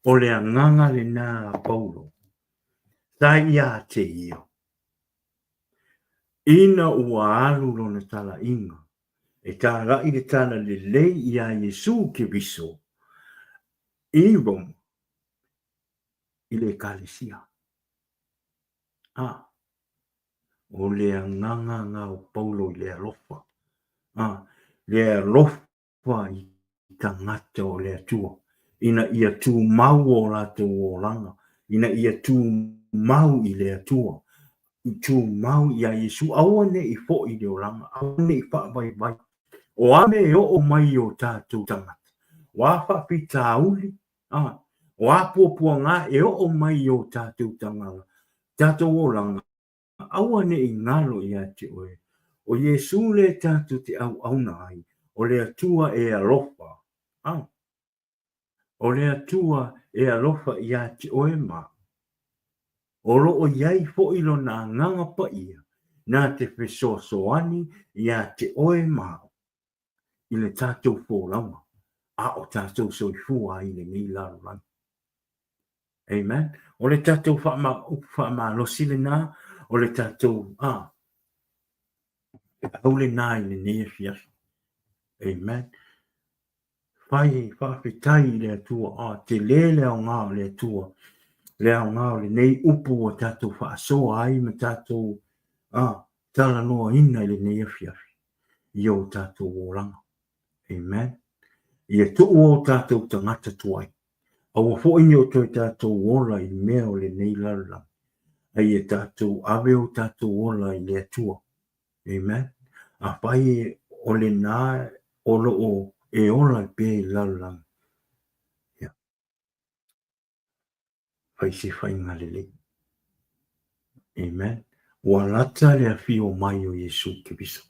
O le agaga lena a Paulo sa ia te ia. Ina ua alu lona talaiga e talai le tala lelei iā Iesu Keriso i Roma i le Ekalesia. A, o le agaga lena o Paulo i le alofa. A, le alofa i tagata o le Atua, ina ia tumau o latou olaga, ina ia tumau i le Atua, i tumau iā Iesu, aua ne i foi i le olaga, aua ne i faavaivai. O a mea e oo mai i o tatou tagata, o a faafitauli, a, o a puapuaga e oo mai i o tatou tagata, tatou olaga, aua ne i galo ia te oe, o Iesu lea tatou te auauna ai, o le Atua e alofa, a, o le Atua e alofa ia te oe ma au. O lo o i ai foi Lona Agaga Paia na te fesoasoani ia te oe ma au i le tatou folauga a o tatou soifua ai i lenei lalolagi. Amen. O le tatou faama, upu faamalosi lena, o le tatou, a, au lena i lenei afiafi. Amen. Fai faafetai i le Atua, a, tele le aoga o le Atua, le aoga o lenei upu ua tatou faasoa ai ma tatou, a, talanoaina i lenei afiafi i o tatou olaga. Amen. Ia tuu o tatou tagata tuai. Aua foi ne o toe tatou ola i mea o lenei lalolagi, a ia tatou ave o tatou ola i le Atua. Amen. Afai o lena o lo o e ola pea i le lalolagi, ia, fai se faiga lelei. Amen. Ua lata le afio mai o Iesu Keriso.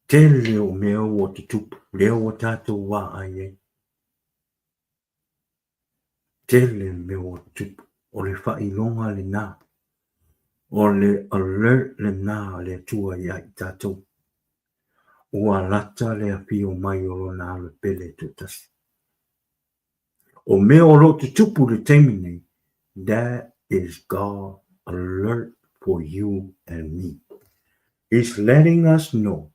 Tele o mea ua tutupu, lea ua tatou vaai ai. Tele mea ua tutupu, o le faailoga lena, o le alert lena a le Atua ia i tatou. Ua lata le afio mai o Lona Alo pele toatasi. O mea o lo o tutupu i le taimi nei, that is God alert for you and me. He's letting us know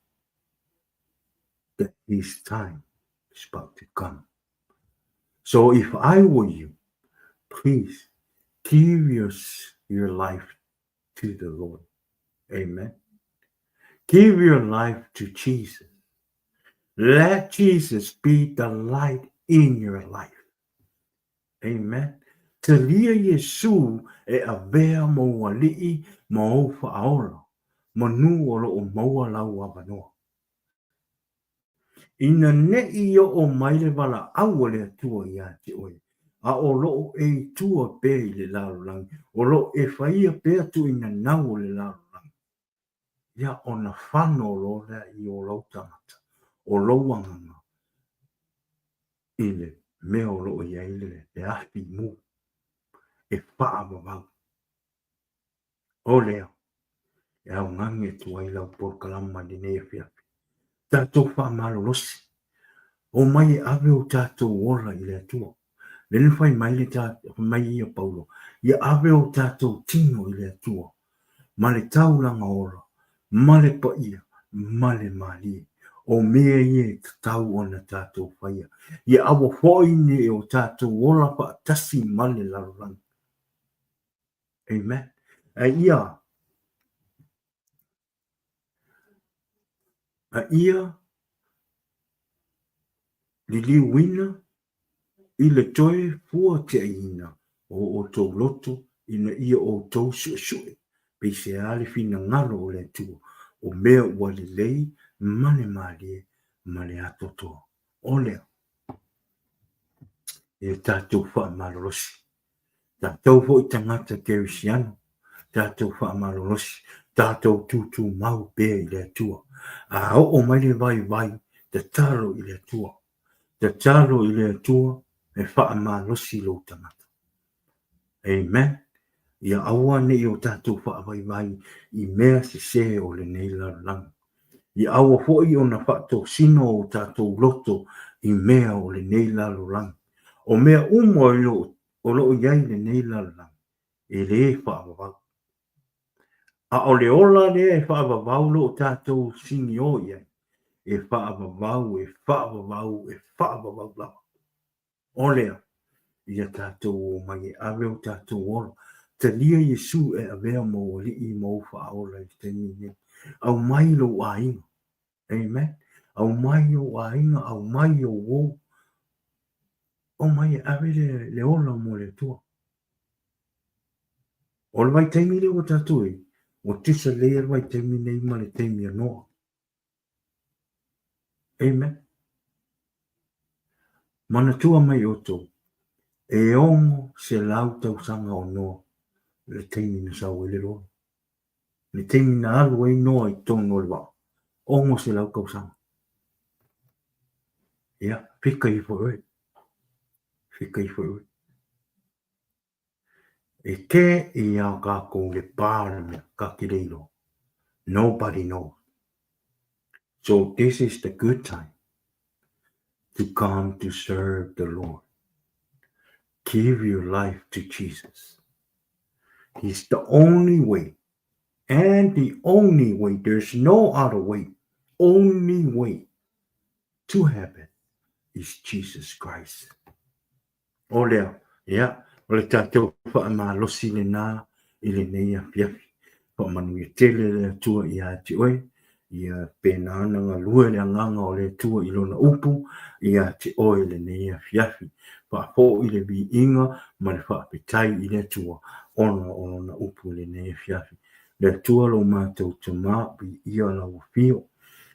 that his time is about to come. So if I were you, please give your, your life to the Lord. Amen. Give your life to Jesus. Let Jesus be the light in your life. Amen. Talia Iesu e avea mou alii ma ou faaola, manu o lo o maua lau avanoa. Ina neʻi oo mai le valaau a le Atua iā te oe, a o lo o e i tua pea i le lalolagi, o lo o e faia pea tuuina nau o le lalolagi, ia ona fano loa lea i o lou tagata, o lou agaga i le mea o lo o i ai le afi mu e faavavau. O lea e augani atu ai lau polokalama i lenei afiafi. Tatou faamalolosi, omai e ave o tatou ola i le Atua. Lea na fai mai le fai mai ia Paulo, ia ave o tatou tino i le Atua, ma le taulaga ola, ma le paia, ma le malie. O mea ia e tatau ona tatou faia. Ia aua foi ne i o tatou ola faatasi ma le lalolagi. Amen. A ia, a ia liliuina i le toe fuatiaina o outou loto ina ia outou suesue peiseā le finagalo o le Atua, o mea ua lelei ma le malie ma le atoatoa. O lea, ia tatou faamalolosi. Tatou foi tagata kerisiano, tatou faamalolosi, tatou tutumau pea i le Atua. A oo mai le vaivai, tatalo i le Atua. Tatalo i le Atua e faamalosi lou tagata. Amen. Ia aua ne i o tatou faavaivai i mea sese o lenei lalolagi. Ia aua foi ona faatosina o tatou loto i mea o lenei lalolagi. O mea uma o lo o i ai i lenei lalolagi, e lē faavavau. A o le ola lea e faavavau lo tatou siniō i ai, e faavavau, e faavavau, e faavavau lava. O lea, ia tatou omai e ave o tatou ola. Talia Iesu e avea ma ou Alii ma ou Faaola i le taimi lenei. Aumai lou aiga. Amen. Aumai ou aiga, aumai ou uo. Omai e ave le, le ola mo le Atua. O le vaitaimi lea ua tatou i ai, ua tusa lelei le vaitaimi nei ma le taimi a Noa. Amen. Manatua mai outou, e 600 tausaga o Noa le taimi na sau ai le lola. Le taimi na alu ai Noa i totonu o le vaa, 600 tausaga. Ia, fika ifo e oe. Fika ifo e oe. E kē iā kākou le pā o le mea, ka te le iloa. Nobody knows. So this is the good time to come to serve the Lord. Give your life to Jesus. He's the only way and the only way. There's no other way. Only way to heaven is Jesus Christ. O lea, ia, o le tatou faamalosi lenā i lenei afiafi. Faamanuia tele le Atua iā te oe, ia pēnā ona galue le agaga o le Atua i lona upu iā te oe i lenei afiafi. Faafoi le viiga ma le faafetai i le Atua ona o lona upu i lenei afiafi. Le Atua lo matou Tama, viia lau afio.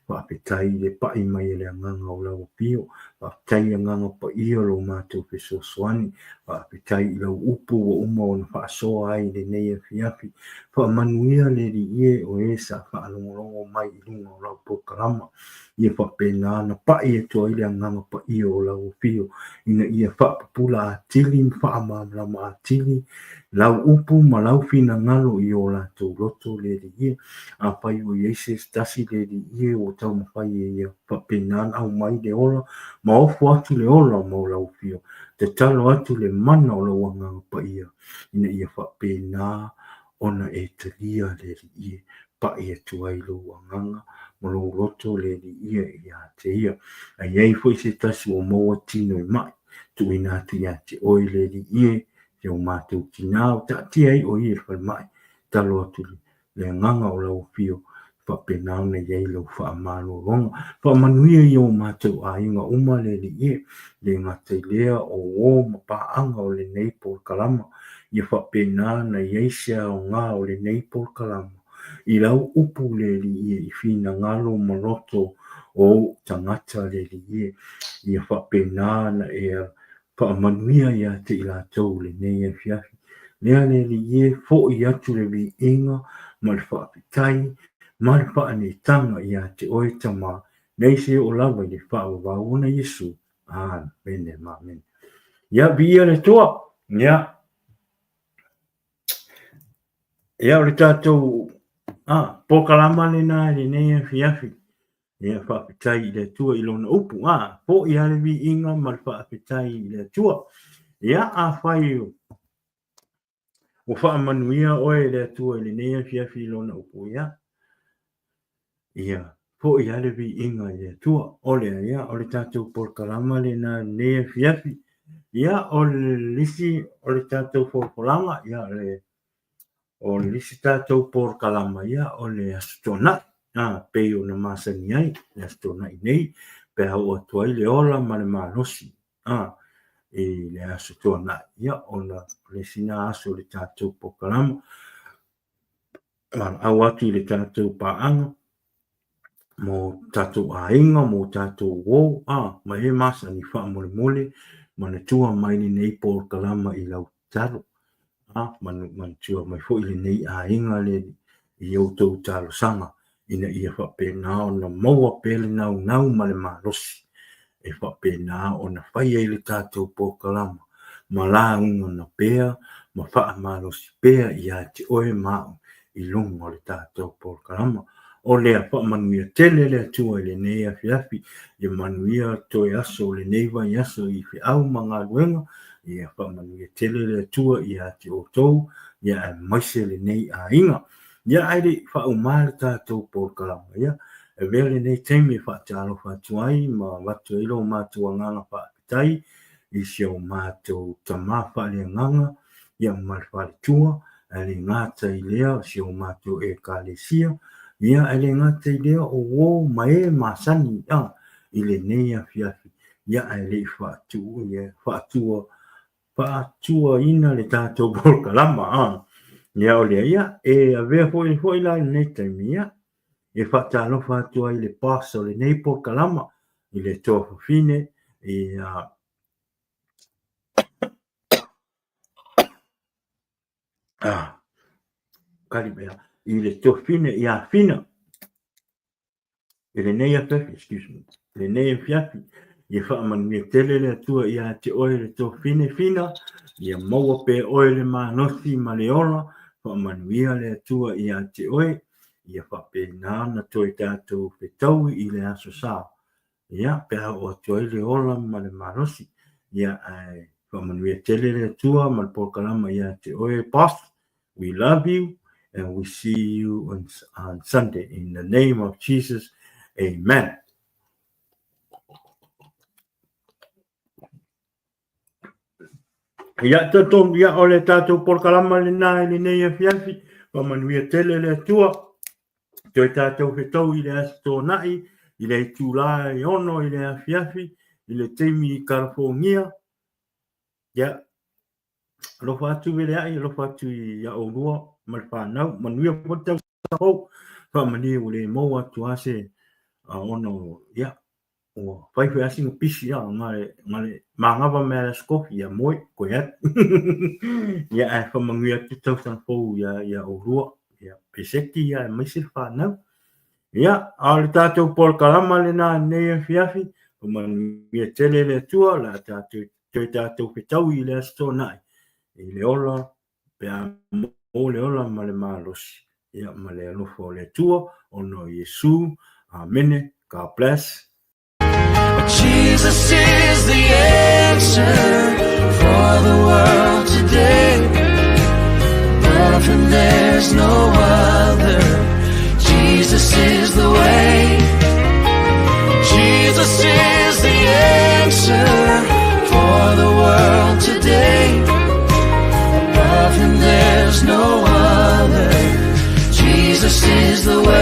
Faafetai i le pa'i mai e le Agaga o lau afio. Faafetai i Agaga Paia lo matou fesoasoani. Faafetai i lau upu ua uma ona faasoa ai i lenei afiafi. Faamanuia le Alii e o e sa faalogologo mai i luga o lau polokalama. Ia faapena ona pa'i atu ai le Agaga Paia o lau afio ina ia faapupula atili ma faamalamalama atili lau upu ma lau finagalo i o latou loto le Alii e. Afai ua i ai se tasi le Alii e ua taumafai e ia faapena ona aumai le ola ma ofo atu le ola mo lau afio, tatalo atu le mana o lou Agaga Paia ina ia faapena ona e talia le Alii e, pa'i atu ai lou agaga ma lou loto le Alii e ia te ia. A i ai foi se tasi ua maua tino e ma'i, tuuina atu ia te oe le Alii e, si o matou tinā o taatia ai o ia i le falemai, talo atu le agaga o lau afio, faapena ona i ai lau faamalologa. Faamanuia i o matou aiga uma le Alii e, le gata i lea o uo ma paaga o lenei polokalama, ia faapena ona i ai se aoga o lenei polokalama i lau upu le Alii e i finagalo ma loto o ou tagata le Alii e, ia faapena ona e Faamanuia ia te i latou lenei afiafi. Lea le Alii e, fo'i atu le viiga ma le faafetai ma le faaneetaga ia te oe Tama, nei se oo lava i le faavavau ona Iesu. Amene ma amene. Ia, viia le Atua. Ia, ia o le tatou polokalama lena i lenei afiafi. Ia, faafetai i le Atua i lona upu. A, fo'i lava le viiga ma le faafetai i le Atua. Ia, afai ua faamanuia oe e le Atua i lenei afiafi i lona upu, ia, ia. Foʻi lava le viiga i le Atua. O lea, ia, o le tatou polokalama lena i lenei afiafi. Ia, o le isi o le tatou folafolaga, ia, le, o le isi tatou polokalama, ia, o le Aso Toonai, a, pei ona masani ai le Aso Toonai nei, pe a oo atu ai le ola ma le malosi, a, i le Aso Toonai, ia, ona o le isi na aso o le tatou polokalama. Valaau atu i le tatou paaga mo tatou aiga, mo tatou uo, a, ma e masani faamolemole manatua mai lenei polokalama i lau tatalo, a, manatua mai foi lenei aiga le i outou talosaga ina ia faapena ona maua pea le naunau ma le malosi e faapena ona fai ai le tatou polokalama ma lauga pea ma faamalosi pea ia te oe ma au i luga o le tatou polokalama. O lea, faamanuia tele le Atua i lenei afiafi, ia manuia toe aso o lenei vaiaso i feau ma galuega, ia faamanuia tele le Atua ia te outou, ia aemaise lenei aiga. Ia ae le i faauma le tatou polokalama, ia, e avea lenei taimi e faatalofa atu ai ma avatu ai lo matou agaga faafetai i si o matou tama faaleagaga, ia ma le faletua, ae le gata i lea o si o matou Ekalesia, ia ae le gata i lea o uo ma e masani a i lenei afiafi, ia ae le i faatuu ia faatua faatuaina le tatou polokalama a. Ia o lea, ia, e avea foi foi la lenei taimi, ia, e faatalofa atu ai i le boss o lenei polokalama, i le toa fafine, ia, ah, kali mea, i le tuafafine ia Fina, i lenei afiafi, excuse me, i lenei afiafi, ia faamanuia tele le Atua ia te oe le tuafafine Fina, ia maua pea oe le malosi ma le ola, faamanuia le Atua ia te oe, ia faapena ona toe tatou fetaui i le aso sa, ia, pe a oo atu ai le ola ma le malosi, ia, ae faamanuia tele le Atua ma le polokalama ia te oe, boss. We love you and we see you on, on Sunday. In the name of Jesus, amen. Ia talitonu, ia o le tatou polokalama lena i lenei afiafi, faamanuia tele le Atua, toe tatou fetou i le Aso Toonai, i le itula e 6 i le afiafi, i le taimi i Kalafogia, ia, alofa atu Veleai, alofa atu ia oulua ma le fanau, manuia foi le tausaga fou, faamalie ua le maua atu lava se ona o, ia, ua fai foi lava sina pisi a na le na le manava mea le aso kofi ia moe koe atu. Ia ae faamanuia atu le tausaga fou ia ia oulua, ia Peseti ia aemaise le fanau. Ia, a o le tatou polokalama lena i lenei afiafi, faamanuia tele le Atua, o le a tatou toe tatou fetaui i le Aso Toonai i le ola pe a maua le ola ma le malosi, ia ma le alofa o le Atua ona o Iesu. Amene. God bless. Jesus is the answer for the world today. Above him there's no other. Jesus is the way. Jesus is the answer for the world today. Above him there's no other. Jesus is the way.